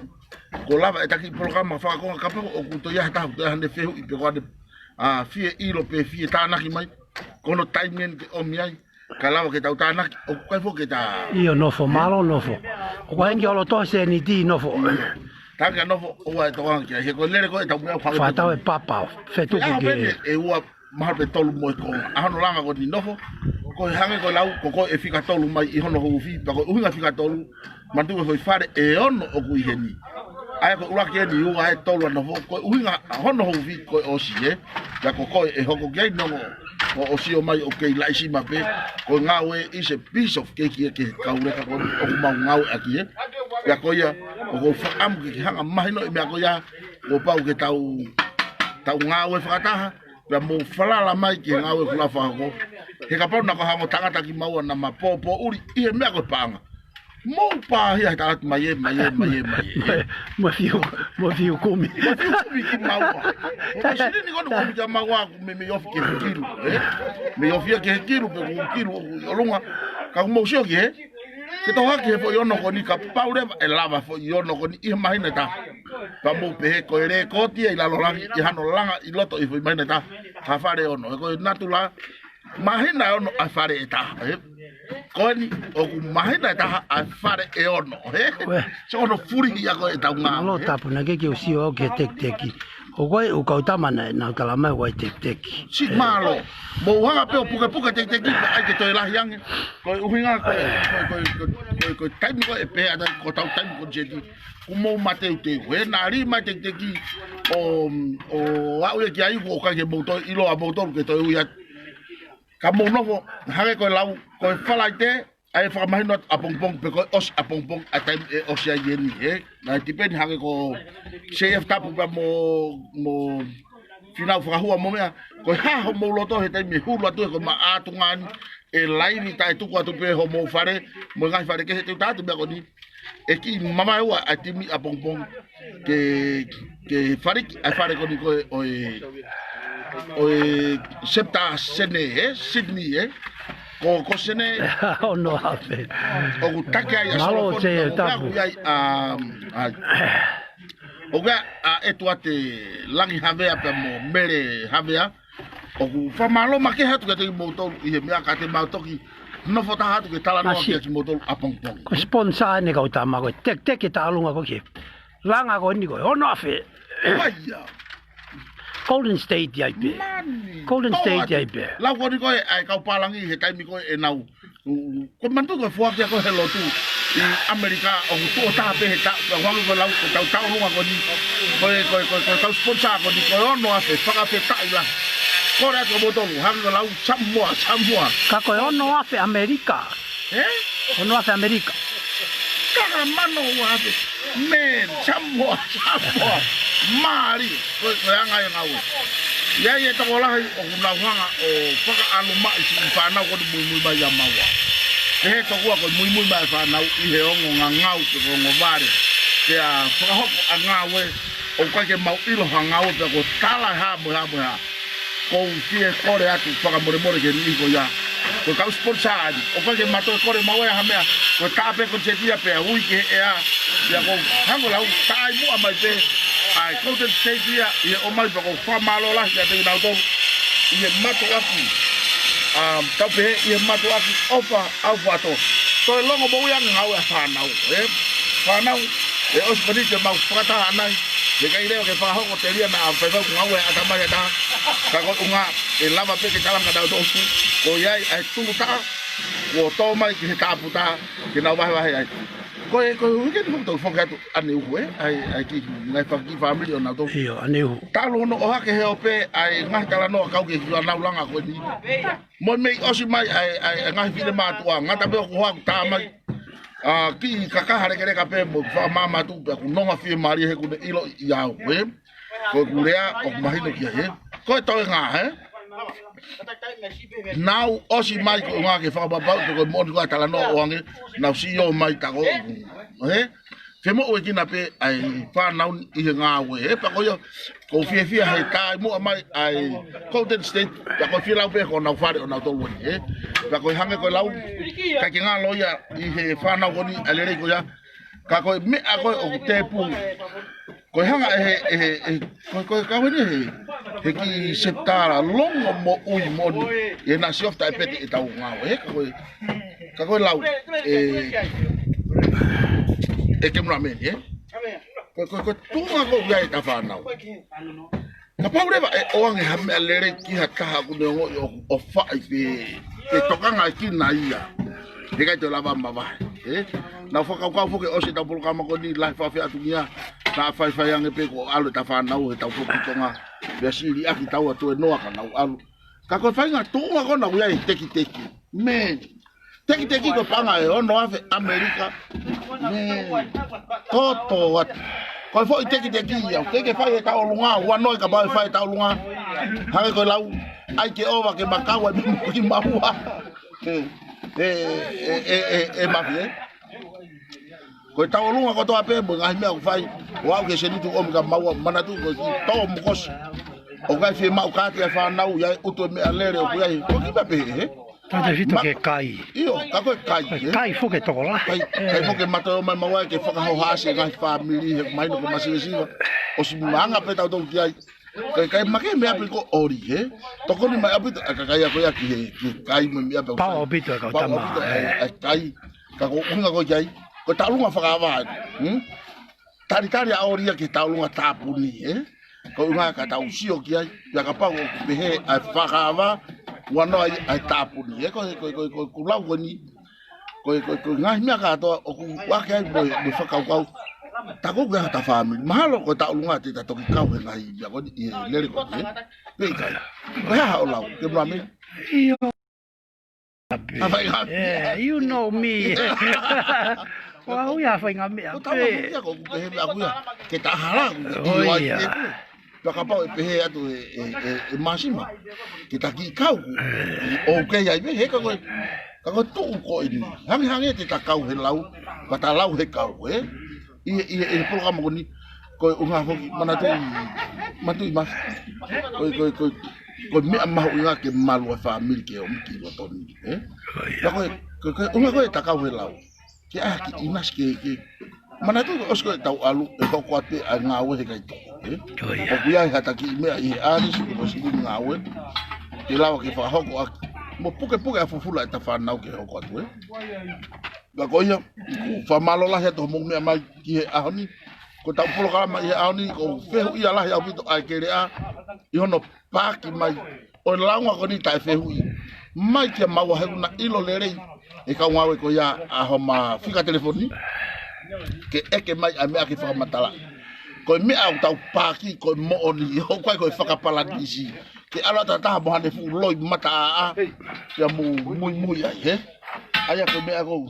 ko e lava e taki polokalama fakakonga kapau ʻoku toe ʻi ai ha taha, toe ʻi ai haʻane fehuʻi pe ko haʻane, a, fie ʻilo pe fie tānaki mai. Ko hono taimi eni ke ʻomi ai. Ka lava ke tau tānaki, ʻoku ʻikai foki ke ta. ʻIo, Nofo, mālō Nofo. ʻOku ʻi ai heni ke ʻalu ʻo toʻo ha sēniti, Nofo. Tānaki ʻa Nofo, ʻoua ʻe tokanga ki ai. He ko e lele ko ē ʻetau meʻa faka- Fakatau e papa, fetuku. Pea ki pene, ʻe ua mahalo pe tolu mo e konga. ʻA hono langa ko eni, Nofo, ko e hangē ko e lau, ko koe ʻe fika tolu mai ʻi hono huufi, pea ko e ʻuhinga fika tolu, manatuʻi e foʻi fale ʻe ono ʻoku ʻi heni. ʻA ia ko e ʻuluaki eni, ua, ʻe tolu ʻa Nofo, ko e ʻuhinga hono huufi ko e ʻosi, ē. Pea ko koe ʻe hoko ki ai, neongo ʻoku ʻosi ʻomai ʻoku kei laʻi sima pē, ko e ngāue is a piece of cake ia ki he kau leka ko eni ʻoku mau ngāueʻaki, ē. Pea ko ia, ʻoku ou fakaʻamu ke ke hanga mahinoʻi e meʻa ko ia, kuo pau ke tau, tau ngāue fakataha, pea mou falala mai ki he ngāue ʻoku lava fakahoko. He kapau naʻa ko ha ongo tangata kimaua naʻa ma pōpōʻuli ʻi he meʻa ko e paʻanga. Mou pāhia he tangata mai ē, mai ē, mai ē, mai ē. Mo e fiu, mo e fiu kumi. Mo e fiu kumi kimaua. Ko e silini ko eni ʻoku ʻomi kimaua ʻoku meimei ofi ki he kilu, ē? Mei ofi ia ki he kilu, pe ko e kilu ʻoku ʻi ʻolunga. Ka ʻoku mou sio ki he, ke tohoaki he foʻi ono ko eni, kapau leva ʻe lava foʻi ono ko eni ʻi he māhina ʻe taha. Pea mou pehē ko e lēkooti ia ʻi lalo langi, ʻi hano langa ʻi loto ʻi he foʻi māhina ʻe taha, ha fale ʻe ono. He ko e natula, māhina ʻe ono ʻa e fale ʻe taha, ē? Ko eni, ʻoku māhina ʻe taha ʻa e fale ʻe ono, ē? Ue. So ono fuli ia ko e tau ngā, mālō ē? Tapu, naʻe ʻikai ke u sio au ki he tekiteki. ʻOku ʻi ai ʻū kau tama naʻa nau tala mai ʻoku ʻi ai e tekiteki. Siʻi mālō. Mou hanga pē ʻo pukepuke e tekiteki, pea ʻai ke toe lahi ange. Ko e ʻuhinga, ko e, ko e, ko e, ko e, ko e, ko e taimi ko ē ʻe pehē atu ai ko hotau taimi ko ē ʻi he ʻEiki. Kuo mou mateuteu. Ē, naʻa lī mai e tekiteki ʻo, ʻo aʻu ia ki ai, ʻoku ʻikai ke mou toe ʻiloa moutolu ke toe ui atu. Ka mou nofo, hangē ko e lau, ko e Falaite, ʻa e fakamahino atu ʻapongipongi, pe ko e ʻosi ʻapongipongi, ʻa e taimi ʻe ʻosi ai eni, ē. Naʻe tipeni hangē ko J F Tapu pea mo, mo Finau Fakahua mo meʻa, ko e hā homou loto he taimi ʻe hulu atu ē ko e maʻa atu ngani, ʻe laivi taʻe tuku atu pē homou fale, mo e ngaahi fale kehe, te u tā atu e meʻa ko eni. ʻE kiʻi mamae ua ʻa e timi ʻapongipongi ke, ke faliki ʻa e fale ko eni ko e, ʻo e, ʻo e Septa Sene, ē, Sydney, ē. Ko, ko Sene. Ono afe. ʻOku taki ai ʻa Mālō, Solofoni, Sē, ko e Tapu. Meʻa ʻoku ʻi ai ʻa, ʻa, ʻoku ʻi ai ʻa ʻEtuate Langi Havea pea mo Mele Havea. ʻOku fakamālō makehe atu kiate kimoutolu ʻi he meʻa ka te mau toki nofo taha atu ke talanoa Masi. Kiate kimoutolu ʻapongipongi. Ko e sponsor eni kau tama ko e tekiteki ʻe taʻalunga ko ē ki he langa ko eni ko e ono afe. ʻAia. Golden State ʻi ai pē. Mani. Golden State ʻi ai pē. Lau ko eni ko e, ʻa e kau pālangi he taimi ko ē ʻenau. Ko e manatu ko e foaki ko ē he lotu ʻi ʻAmelika ʻoku tuʻo taha pē he taʻu, ka hangē ko e lau ko e tau taʻalunga ko eni, ko e, ko e, ko e, ko e kau sponsor ko eni, ko e ono afe, fakafetaʻi lahi. Kole atu kimoutolu, hangē ko e lau Samoa, Samoa. Ka ko e ono afe ʻAmelika. Ē? Ono afe ʻAmelika. Ka ka mano ua afe. Man, Samoa, Samoa. Mālie. Ko e, ko e anga e ngāue. ʻI ai e tokolahi ʻoku nau hanga ʻo fakaʻalu mai siʻi fānau ko eni muimui mai ʻia maua. Pehē tokua ko e muimui mai e fānau ʻi he ongo ngangau pe ko e ongo vale. Pea fakahoko ʻa e ngāue ʻoku ʻikai ke mau ʻilo ha ngāue pea ko e tala hā mo e hā mo e hā. Ko u fie kole atu fakamolemole ki he niʻihi ko ia. Ko e kau sponsor eni. ʻOku ʻikai ke mau toe kole maua ha meʻa. Ko e tā pē ko e sētia pea ui ki he ʻea. Pea ko u hanga ʻo lau taʻimuʻa mai pē ʻa e Golden State ia ʻi he ʻomai pea ko u fakamālō lahi kiate kinautolu. ʻI he mātuʻaki. Um, tau pehē ʻi he mātuʻaki ʻofa ʻaufato. Toe longo moʻui ange ngāue ʻa e fānau. Ē? Fānau, ʻe ʻosi pē eni te mau fakataha ʻanai. He ʻikai leva ke fakahoko telia naʻa faifai ʻoku ngāue ʻatamai ʻe taha. Ka ko e ʻuhinga, ʻe lava pē ke talanga kinautolu. Ko ia ai, ʻa e tulu taha. Kuo tō mai ki he tāputa, ke nau vahevahe ai. Ko e, ko e uike ni ʻoku tau foki atu ʻaneuhu, ē? ʻA e, ʻa e kiʻi, ngaahi faki fāmili ʻo nautolu. ʻIo, ʻaneuhu. Talu hono ʻohake he ope, ʻa e ngaahi talanoa kau ki he kiʻi ʻanau langa ko eni. Mo e mei ʻosi mai, ʻa e, ʻa e, ʻa e ngaahi fili mātuʻa, ngata pē ʻoku hoa ʻoku tā mai. ʻA, kiʻi kakaha lekeleka pē mo fakamāmā atu, pea ʻoku nonga fiemālie he ʻoku ne ʻilo ʻi au, ē? Ko ʻeku lea, ʻoku mahino ki ai, ē? Ko e toenga, ē? Nau ʻosi mai ko e ʻuhinga ke fakapapau, pe ko e moʻoni ko e talanoa ʻoange, nau sio mai ta ko ʻoku. Ē? Ke moʻuekina pē ʻa e fānau ʻi he ngāue, ē? Pea ko ia, ko u fiefia he taʻimuʻa mai ʻa e Golden State, pea ko e fie lau pē ko honau fale ʻo nautolu eni, ē? Pea ko e hangē ko e lau, ʻikai ke ngalo ia ʻi he fānau ko eni, ʻa e lelei ko ia, Ka ko e meʻa ko ē ʻoku tēpū. Ko e hanga ʻe he, ʻe he, ʻe he, ko e, ko e kau eni he, he kiʻi sepitala longo moʻui moʻoni. ʻE na siofi taʻepeti ʻetau ngāue, ē, ka ko e, ka ko e lau, ē, ʻe ke muna meni, ē. Ko e, ko e, ko e tuʻunga ko ia ʻeta fānau. Kapau leva ʻe ʻoange ha meʻa lelei ki ha taha ʻoku ne ongoʻi ʻoku ʻofaʻi pe, pe tokanga ʻe kina ia. He ʻikai toe lava mavahe, ē? Naʻa ku fakakaukau foki ʻosi ʻetau polokalama ko eni lahi fafia atu kia. Naʻa faifai ange pē ko e ʻalu ʻeta fānau he tau foki Tonga. Pea sili ʻaki taua toe noa ka nau ʻalu. Ka ko e faʻahinga tuʻunga ko ena ʻoku ʻi ai e tekiteki. Meni. Tekiteki ko e paʻanga ʻe ono afe ʻAmelika. Meni. Toto atu. Ko e foʻi tekiteki ia. Ke ke fai he tauʻolunga. Ua noa ka pau ʻe fai he tauʻolunga. Hangē ko e lau. ʻAi ke ova ke makau ai mo ki maua. ʻE, ʻe, ʻe, ʻe, ʻe mafi, ē? Ko e tauʻolunga kotoa pē mo e ngaahi meʻa ʻoku fai. ʻO aʻu ki he sēniti ʻomi ka maua manatu ko e kiʻi tō mo kosi. ʻOku ʻikai fiemaʻu kāti ʻa e fānau, ʻi ai ʻutu e meʻa lele ʻoku ʻi ai. Ko e kiʻi meʻa pehē, ē? Tautefito ke kai. ʻIo, ka ko e kai, ē? Kai foki e tokolahi. Kai, kai foki e mata ʻo mai maua ke fakahohaʻasi e ngaahi fāmili, he mahino ko e masivesiva. ʻOsi maʻanga pē tautolu ki ai. Kai, kai make meʻa pē ko ʻoli, ē? Tokoni mai ʻaupito, ʻa e kakai ako ia ki he, ki he kai mo e meʻa pē. Pau ʻaupito e kau tama, ʻaupito, ē. ʻA e, ʻa e kai, ka ko e ʻuhinga ko ē ki ai. Ko e tauʻolunga fakaava, hmm? Talitali ʻa ʻoli ia ki he tauʻolunga tāpuni, ē? Ko e ʻuhinga ka tau sio ki ai, pea kapau ʻoku pehē ʻa e fakaava, ua noa ia ʻa e tāpuni, ē? Ko e, ko e, ko e, ko e, ko e lau ko eni, ko e, ko e, ko e ngaahi meʻa kātoa, ʻoku ʻohake ai mo e, mo e fakakaukau. Taku ke ha ta fāmili, mahalo ko e tauʻolunga te ta toki kau he ngaahi meʻa ko eni, ʻi he lele ko eni, ē? Pea ʻikai. Ko e hā haʻo lau, ke mami? ʻIo. Haʻu faʻahinga meʻa. Yeah, you know me. Ko au ia faʻahinga meʻa. Ko tau pē. Ia ko ʻoku pehē meʻa ʻaku ia. Ke ta hala ʻaku. ʻIo, ʻio, ai ia. Pea kapau ʻe pehē atu ʻe, ʻe, ʻe, ʻe Māsima. Ke ta kiʻi kau ʻoku. ʻOku kei ai pē, he ka ko e, ka ko e tuʻu ko eni. Hangehangē te ta kau he lau, ka ta lau he kau, ē? ʻI he, ʻi he, ʻi he polokalama ko eni, ko e ʻuhinga foki, manatuʻi, manatuʻi ma. Ko e, ko e, ko e, ko e meʻa mahuʻinga ke malu ʻa e fāmili ke ʻomi ki loto ni, ē? ʻIo, ia. Ka ko e, ko e, ko e ʻuhinga ko ē ta kau he lau. Ke ʻai ha kiʻi ʻinasi ke, ke, manatuʻi ko e ʻosi ko ē ʻetau ʻalu, ʻe hoko atu ʻa e ngāue he ʻikai toko, ē? ʻIo, ia. ʻOku ʻi ai ha ta kiʻi meʻa ʻi he ʻālisi, ko e sini ngāue. Ke lava ke fakahoko ʻaki. Mo pukepuke ʻa e fufula ʻeta fānau ke hoko atu, ē? Ka ko ia, ʻoku ou fakamālō lahi atu hoʻomou meʻa mai ki he ʻaho ni. Ko ʻetau polokalama ʻi he ʻaho ni, ʻoku ou fehuʻia lahi ʻaupito ʻa e keleʻa, ʻi hono paaki mai, ʻo e lāunga ko eni taʻe fehuʻi. Mai kia maua he ʻoku na ʻilo lelei, ʻe kau ngāue ko ia ʻa homa fika telefoni, ke ʻeke mai ʻa e meʻa ke fakamatala. Ko e meʻa ʻoku tau paaki, ko e moʻoni, ʻoku ʻikai ko e fakapalanisi. Ke ʻalu atu ha taha mo haʻane fuʻu loi mata ʻāʻā, pea mou muimui ai, hē? ʻA ia ko e meʻa ʻoku ou.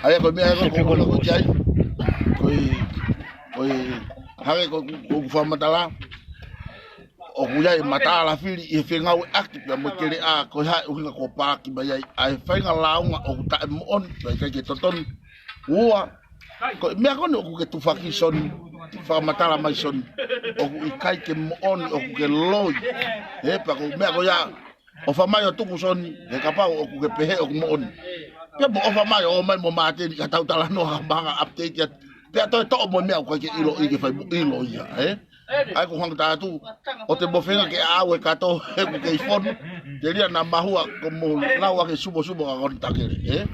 ʻA ia ko e meʻa ʻoku ou, ʻoku ou kole atu ki ai. Ko e, ko e, hangē ko ʻeku, ko ʻeku fakamatala. ʻOku ʻi ai e mataala fili ʻi he fengāueʻaki pea mo e keleʻa ko e hā e ʻuhinga kuo paaki mai ai. ʻA e faʻahinga lāunga ʻoku taʻemoʻoni, pea ʻikai ke totonu. Ua, ko e meʻa ko eni ʻoku ke tufaki Soni, fakamatala mai Soni, ʻoku ʻikai ke moʻoni, ʻoku ke loi. Ē, pea ko e meʻa ko ia, ʻofa mai ʻo tuku Soni, he kapau ʻoku ke pehē ʻoku moʻoni. Pea mo ʻofa mai ʻo ʻomai mo Māteni ka tau talanoa ka mahanga update atu. Pea toe toʻo mo e meʻa ʻoku ʻikai ke ʻiloʻi ke fai mo ʻilo ia, ē? ʻA ia ko e hanga atu, ʻoua te mou feinga ke ʻaʻau e kato, he ʻoku kei fonu. Telia naʻa mahua ko mou lau ake sumo sumo ka koni takele, ē?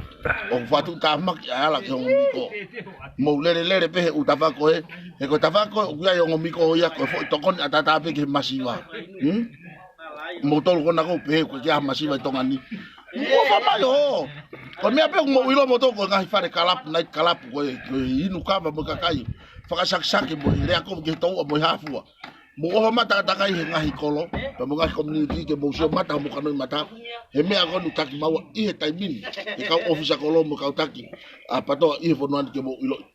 ʻOku fatu tāmaki ʻa e ala ki he ongo miko. Mou lele lele pē he ʻū tafa ko ē. He ko e tafa ko ē, ʻoku ʻi ai e ongo miko ia ko e foʻi tokoni ʻataʻatā pē ki he masiva. Hmm? Mou tolu ko ena ʻoku pehē ko e kiʻi masiva ʻi Tonga ni. Mou ʻofa mai ʻo. Ko e meʻa pē ʻoku mou ʻilo moutolu ko e ngaahi fale kalapu, night kalapu ko e, ko e inu kava mo e kakai. Fakasakisaki mo e lea kovi ki he toua mo e hafua. Mou ʻofa mai takatakai he ngaahi kolo, pea mo e ngaahi community ke mou sio mata mo kanoʻi mata. He meʻa ko eni taki maua ʻi he taimi ni. He kau ʻōfisa kolo mo e kau taki. ʻA e PATOA ʻi he fonua ni ke mou ʻiloʻi.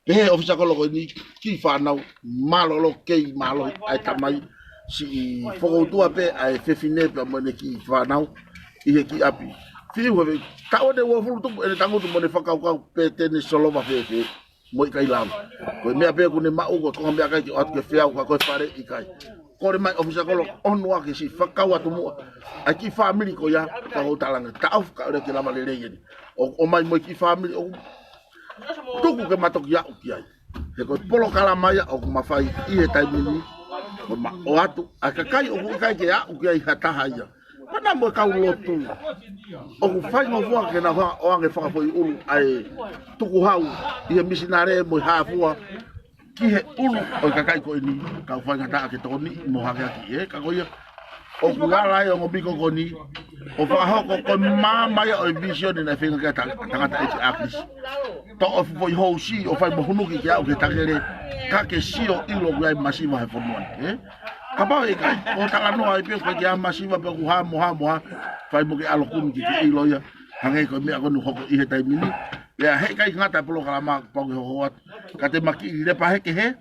Pehē ʻe he ʻōfisa kolo ko eni, kiʻi fānau, mālōlō kei mālohi ʻa e tamai, siʻi fokoutua pē ʻa e fefine pea mo ʻene kiʻi fānau, ʻi he kiʻi ʻapi. Fiu he, taʻu ʻe uofulu tupu ʻene tangutu mo ʻene fakakaukau pe te ne solova fēfē, mo e ʻikai lava. Ko e meʻa pē ʻoku ne maʻu, ko e konga meʻakai ke ʻoatu ke feau, ka ko e fale ʻikai. Kole mai ʻofisa kolo ʻo ʻoua ke siʻi fakakau atu muʻa ʻa e kiʻi fāmili ko ia, ka ʻoku ou talaange, taʻofi kae ʻoua ke lava lelei eni. ʻOku ʻomai mo e kiʻi fāmili ʻoku tuku ke ma toki aʻu ki ai. He ko e polokalama ia ʻoku ma fai ʻi he taimi ni, ko e ma ʻoatu ʻa e kakai ʻoku ʻikai ke aʻu ki ai ha taha ia. Pea mo e kau lotu ʻoku faingofua ke nau ʻoange fakafoʻiʻulu ʻa e tukuhau ʻi he misinale mo e hā fua ki he ʻulu ʻo e kakai ko eni, ka ʻoku faingataʻa ke tokoniʻi mo hakeakiʻi, ē, ka ko ia ʻoku ala ai ʻa e ongo piko ko eni ʻo fakahoko ko e maama ia ʻo e vīsone naʻe feinga ki ai ʻa e tangata ʻEiki ʻAkilisi. Toʻo e foʻi housi ʻo fai mo hunuki ke aʻu ki he takele, ka ke sio ʻilo ʻoku ʻi ai masiva he fonua ni, ē? Kapau ʻe ʻikai, ʻo talanoa ai pē ʻoku ʻikai ke ʻi ai ha masiva pe ʻoku hā mo hā mo hā, fai mo ke ʻalokumi ke ke ʻilo ia, hangē ko e meʻa ko eni ʻoku hoko ʻi he taimi ni. Pea heʻikai ngata e polokalama pau ke hoko atu, ka te ma kiʻi lepa hē kehe,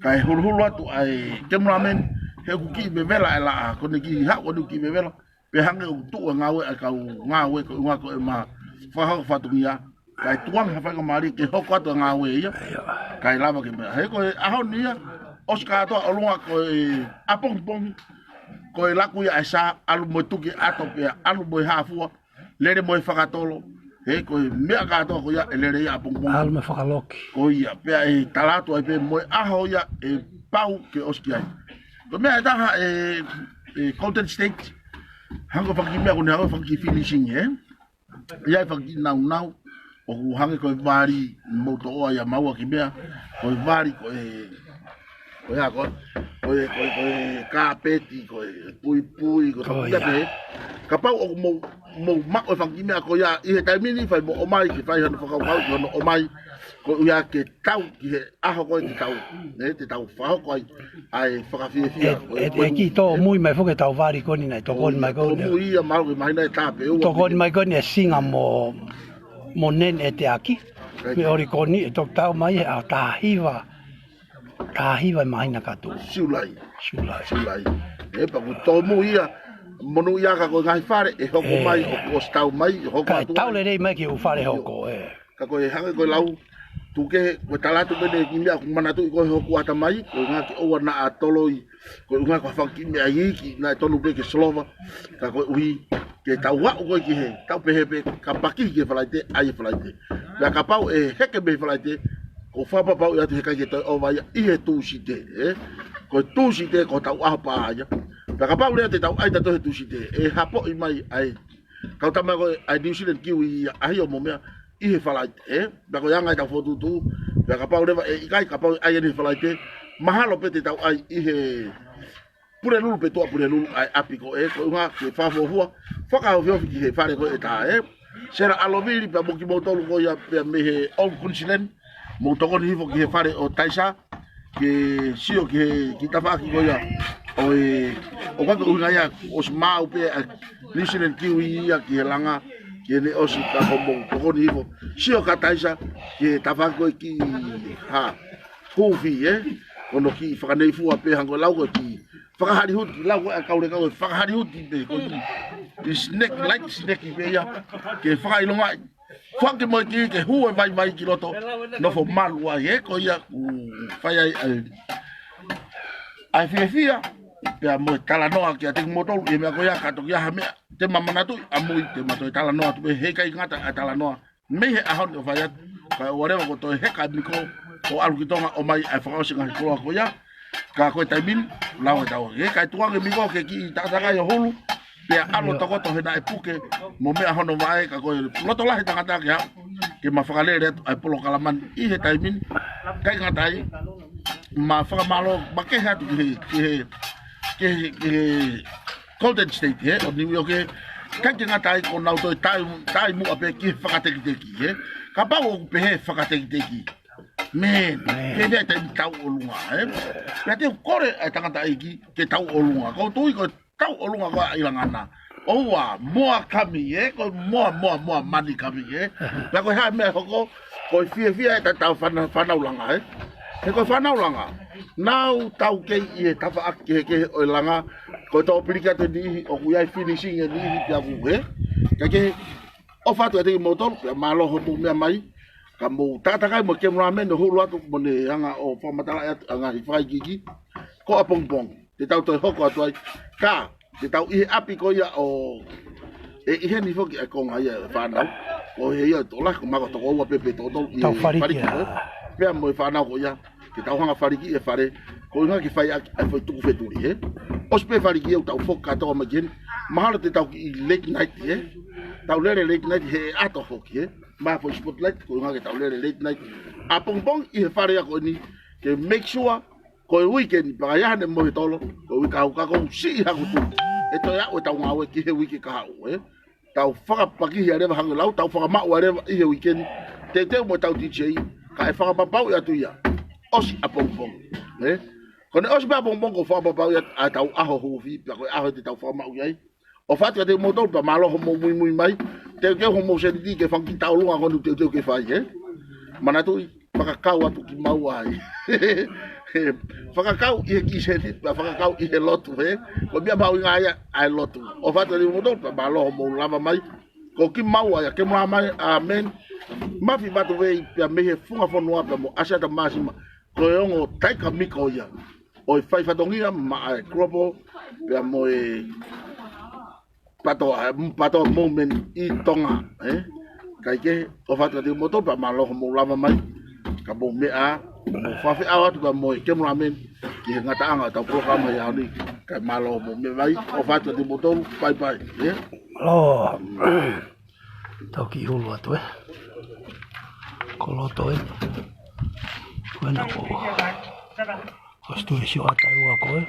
kae huluhulu atu ʻa e cameraman, he ʻoku kiʻi vevela e laʻā, ko ʻene kiʻi haʻu ʻo ne kiʻi vevela, pea hangē ʻoku tuʻu e ngāue ʻa e kau ngāue ko e ʻuhinga ko ʻema fakahoko fatongia, kae tukuange ha faingamālie ke hoko atu e ngāue ia, kae lava ke meʻa. He ko e ʻaho ni ia, ʻosi kātoa ʻolunga ko e ʻapongipongi, ko e laku ia ʻa e sā, ʻalu mo e tuki ʻato pea ʻalu mo e hā fua, lele mo e fakatolo, he ko e meʻa kātoa ko ia ʻe lele ia ʻapongipongi. ʻAlu mo e fakaloki. Ko ia, pea ʻe tala atu ai pē mo e ʻaho ia ʻe pau ke ʻosi ki ai. Ko e meʻa ʻe taha ʻe, ʻe Golden State, hangē ko e fanga kiʻi meʻa ko eni hangē ko e fanga kiʻi finishing, ē? ʻI ai e fanga kiʻi naunau, ʻoku hangē ko e vali, mou toʻo ia maua ki meʻa, ko e vali, ko e, ko e hā, ko e, ko e, ko e, ko e kāpeti, ko e puipui, ko e Ko ia. Kapau ʻoku mou, mou maʻu e fanga kiʻi meʻa ko ia ʻi he taimi ni, fai mo ʻomai, ke fai hano fakakaukau, ke hano ʻomai, ko ia ke tau ki he ʻaho ko ē te tau, ne, te tau fakahoko ai ʻa e fakafiefia ʻe, ko e ʻe, ʻe kiʻi tōmui mai foki e tau vali ko eni naʻe tokoni mai ko eni. Tōmui ia, mahalo ke mahino e tāpeua. Tokoni mai ko eni ʻe Singa mo, mo Nene ʻEteaki. Mei ʻOlikoni, ʻe toki tau mai he ʻaho taha hiva, taha hiva e māhina ka tuʻu. Siulai. Siulai. Siulai. ʻE, pea ʻoku tōmui ia, monūʻia ka ko e ngaahi fale ʻe hoko mai, ʻoku ʻosi tau mai, ʻe hoko atu ai. Kae tau lelei mai ki he ʻū fale hoko, ē. Ka ko e hangē ko e lau, tuku kehe, ko e tala atu pē ʻene kiʻi meʻa ʻoku manatuʻi ko e hoku ʻatamai, ko e ʻuhinga ke ʻoua naʻa toloi, ko e ʻuhinga ko e fanga kiʻi meʻa iiki, naʻe tonu pē ke solova, ka koeʻuhi ke tau aʻu ko ē ki he, tau pehē pē, ka pakihi ki he Falaite, ʻai e Falaite. Pea kapau ʻe heke mei he Falaite, ʻoku ou fakapapauʻi atu he ʻikai ke toe ʻova ia ʻi he Tūsite, ē? Ko e Tūsite ko hotau ʻaho pā ia. Pea kapau leva te tau ʻai tautolu he Tūsite, ʻe hapoʻi mai ai kau tama ko ē ʻa e New Zealand Kiwi ia, ʻaho ia mo meʻa, ʻi he Falaite, ē? Pea ko e anga ʻetau fokotuʻutuʻu, pea kapau leva ʻe ʻikai, kapau ʻe ʻai eni he Falaite, mahalo pē te tau ʻai ʻi he Pulelulu pe Tuʻapulelulu ʻa e ʻapi ko ē, ko e ʻuhinga ke fakafuofua, fakaofiofi ki he fale ko ē ʻe taha, ē? Sela ʻAlovili pea mo kimoutolu ko ia pea mei he Old Queensland, mou tokoni hifo ki he fale ʻo Taisa, ke sio ki he, ki he tafaʻaki ko ia ʻo e, ʻoku ʻikai ko e ʻuhinga ia, ʻosi maau pē ʻa e New Zealand Kiwi ia ki he langa, ke ne ʻosi ka ko mou tokoni hifo. Sio ka Taisa, ki he tafaʻaki ko ē ki ha, hufi, ē? Ko hono kiʻi fakaneifua pē hangē ko e lau ko ē kiʻi fakahalihuti, lau ko ē ʻa e kau leka ko e fakahalihuti pē, ko e kiʻi snake, light snake pē ia, ke fakaʻilongaʻi. Fake mo e kiʻi ke hū e vaivai ki loto, nofo malu ai, ē, ko ia ʻoku fai ai ʻa e, ʻa e fiefia, pea mo e talanoa kiate kimoutolu, ʻi he meʻa ko ia ka toki ʻi ai ha meʻa te ma manatuʻi, ʻamui te ma toe talanoa atu pē, heʻikai ngata ʻa e talanoa mei he ʻaho ni ʻo fai atu, kae ʻoua leva kuo toe heka e miko ʻo ʻalu ki Tonga ʻo ʻomai ʻa e fakaʻosi ngaahi koloa ko ia, ka ko e taimi ni, lau e tau. Heʻikai tukuange miko ke kiʻi taʻatakai ʻo hulu, pea ʻalu ʻo tokoto he naʻe puke mo meʻa hono vaʻe, ka ko e loto lahi tangata ke haʻu ke ma fakalele atu ʻa e polokalama ni ʻi he taimi ni. ʻIkai ngata ai, ma fakamālō makehe atu ki he, ki he, ki he, ki he Golden State, ē, ʻo Niu ʻIoke, ʻikai ke ngata ai ko ʻenau toe tai, tai muʻa pē ki he fakatekiteki, ē. Kapau ʻoku pehē fakatekiteki, man, man, pehē ʻa e taimi tauʻolunga, ē. Pea te u kole ʻa e tangataʻeiki ke tauʻolunga. ʻOku ou tui ko e tauʻolunga ko ē ʻa ʻIlanga na. ʻOua, more coming, ē, ko e more, more, more money coming, ē. Pea ko e hā e meʻa ʻe hoko, ko e fiefia ʻeta tau fana-, fānau langa, ē. He ko e fānau langa, nau taukei ʻi he tafaʻaki kehekehe ʻo e langa, ko e tō piliki atu e niʻihi, ʻoku ʻi ai e finishing e niʻihi pea ʻoku, ē. Kae kehe, ʻofa atu kiate kimoutolu, pea mālō hoʻomou meʻa mai, ka mou taʻatakai mo e cameraman ʻo hulu atu mo ne hanga ʻo fakamatalaʻi atu ʻa e ngaahi fakaikiiki, ko ʻapongipongi. Te tau toe hoko atu ai. Ka, te tau ʻi he ʻapi ko ia ʻo, ʻe ʻi heni foki ʻa e konga ia ʻo e fānau. Ko e hā ia ʻo e tola, ko e mako toko ua pē pe toko tolu ʻi he faliki ko ē. Pea mo e fānau ko ia, ke tau hanga ʻo faliki e fale, ko e ʻuhinga ke fai ʻaki ʻa e foʻi tuku fetuli, ē? ʻOsi pē faliki ʻo tau foki kātoa mai ki heni. Mahalo te tau kiʻi late night, ē? Tau lele late night he ʻato foki, ē? Mo e foʻi spotlight, ko e ʻuhinga ke tau lele late night ʻapongipongi ʻi he fale ia ko eni, ke make sure ko e weekend, pea ka ʻi ai haʻane mohe tolo, ko e uike kahaʻu ka ʻoku ou siʻi haku tuʻu. ʻE toe aʻu ʻetau ngāue ki he uike kahaʻu, ē? Tau fakapakihi ʻa e leva hangē ko e lau, tau fakamaʻu ʻa e leva ʻi he weekend. Teuteu mo ʻetau D J, kae fakapapauʻi atu ia. ʻOsi ʻapongipongi, ē? Ko ʻene ʻosi pē ʻapongipongi ʻoku fakapapauʻi atu ʻa ʻetau ʻaho huufi, pea ko e ʻaho te tau fakamaʻu ai. ʻOfa atu kiate kimoutolu pea mālō hoʻomou muimui mai. Teuteu hoʻomou sēniti ke fanga kiʻi tauʻolunga ko eni ʻoku teuteu ke fai, ē? Manatuʻi, fakakau atu kimaua ai. Fakakau ʻi he kiʻi sēniti, pea fakakau ʻi he lotu, ē? Ko e meʻa mahuʻinga ia ʻa e lotu. ʻOfa atu kiate kimoutolu pea mālō hoʻomou lava mai. Ko kimaua ia, ke mula mai, amen. Mafi Matuvei pea mei he Funga Fonua pea mo ʻAsiata Māsima. Ko e ongo taikamiko ia ʻo e fai fatongia maʻa e Global pea mo e Pato, ʻa e Pato Movement ʻi Tonga, ē? Kae kehe, ʻofa atu kiate kimoutolu pea mālō hoʻomou lava mai, ka mou meʻa, mou fakafeʻao atu pea mo e cameraman ki he ngataʻanga ʻo ʻetau polokalama ʻi he ʻaho ni, kae mālō hoʻomou meʻa mai, ʻofa atu kiate kimoutolu, bye bye, ē? Mālō. Tau kiʻi hulu atu, ē? Ko loto, ē? Ko ena ko. ʻOsi tuʻu e sio ʻata ua ko ē.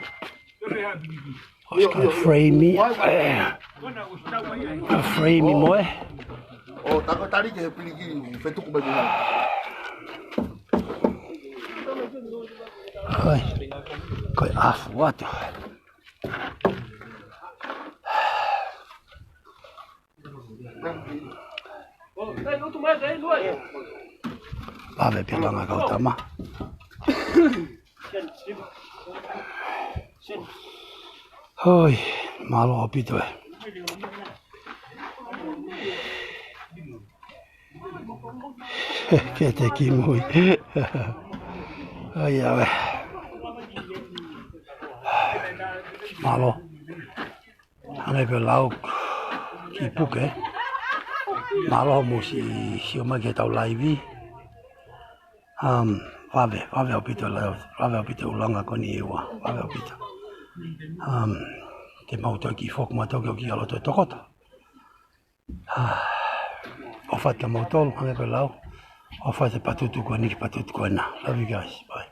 ʻOsi ka frame ʻi. Ka frame ʻi mo ē. ʻO, tā ko e tali ki he piliki, fetuku mai ki hā. Hai. Ko e afu atu. Vave pē langa kau tama. Hoi, mālō ʻaupito ē. Ke te kimui. Ai, ʻave. Mālō. Hangē ko e lau ki puke. Mālō hoʻomou siʻi sio mai ki heʻetau laivi. Um, vave, vave ʻaupito lau, vave ʻaupito ʻulunga ko eni ʻe ua, vave ʻaupito. Um, te mau toe kiʻi foki mautolu ki ʻo kiʻi ʻalu atu e tokoto. Ah, ʻofa atu kiate kimoutolu, hangē ko e lau. ʻOfa atu e patutu ko eni ki he patutu ko ena. Love you guys. Bye.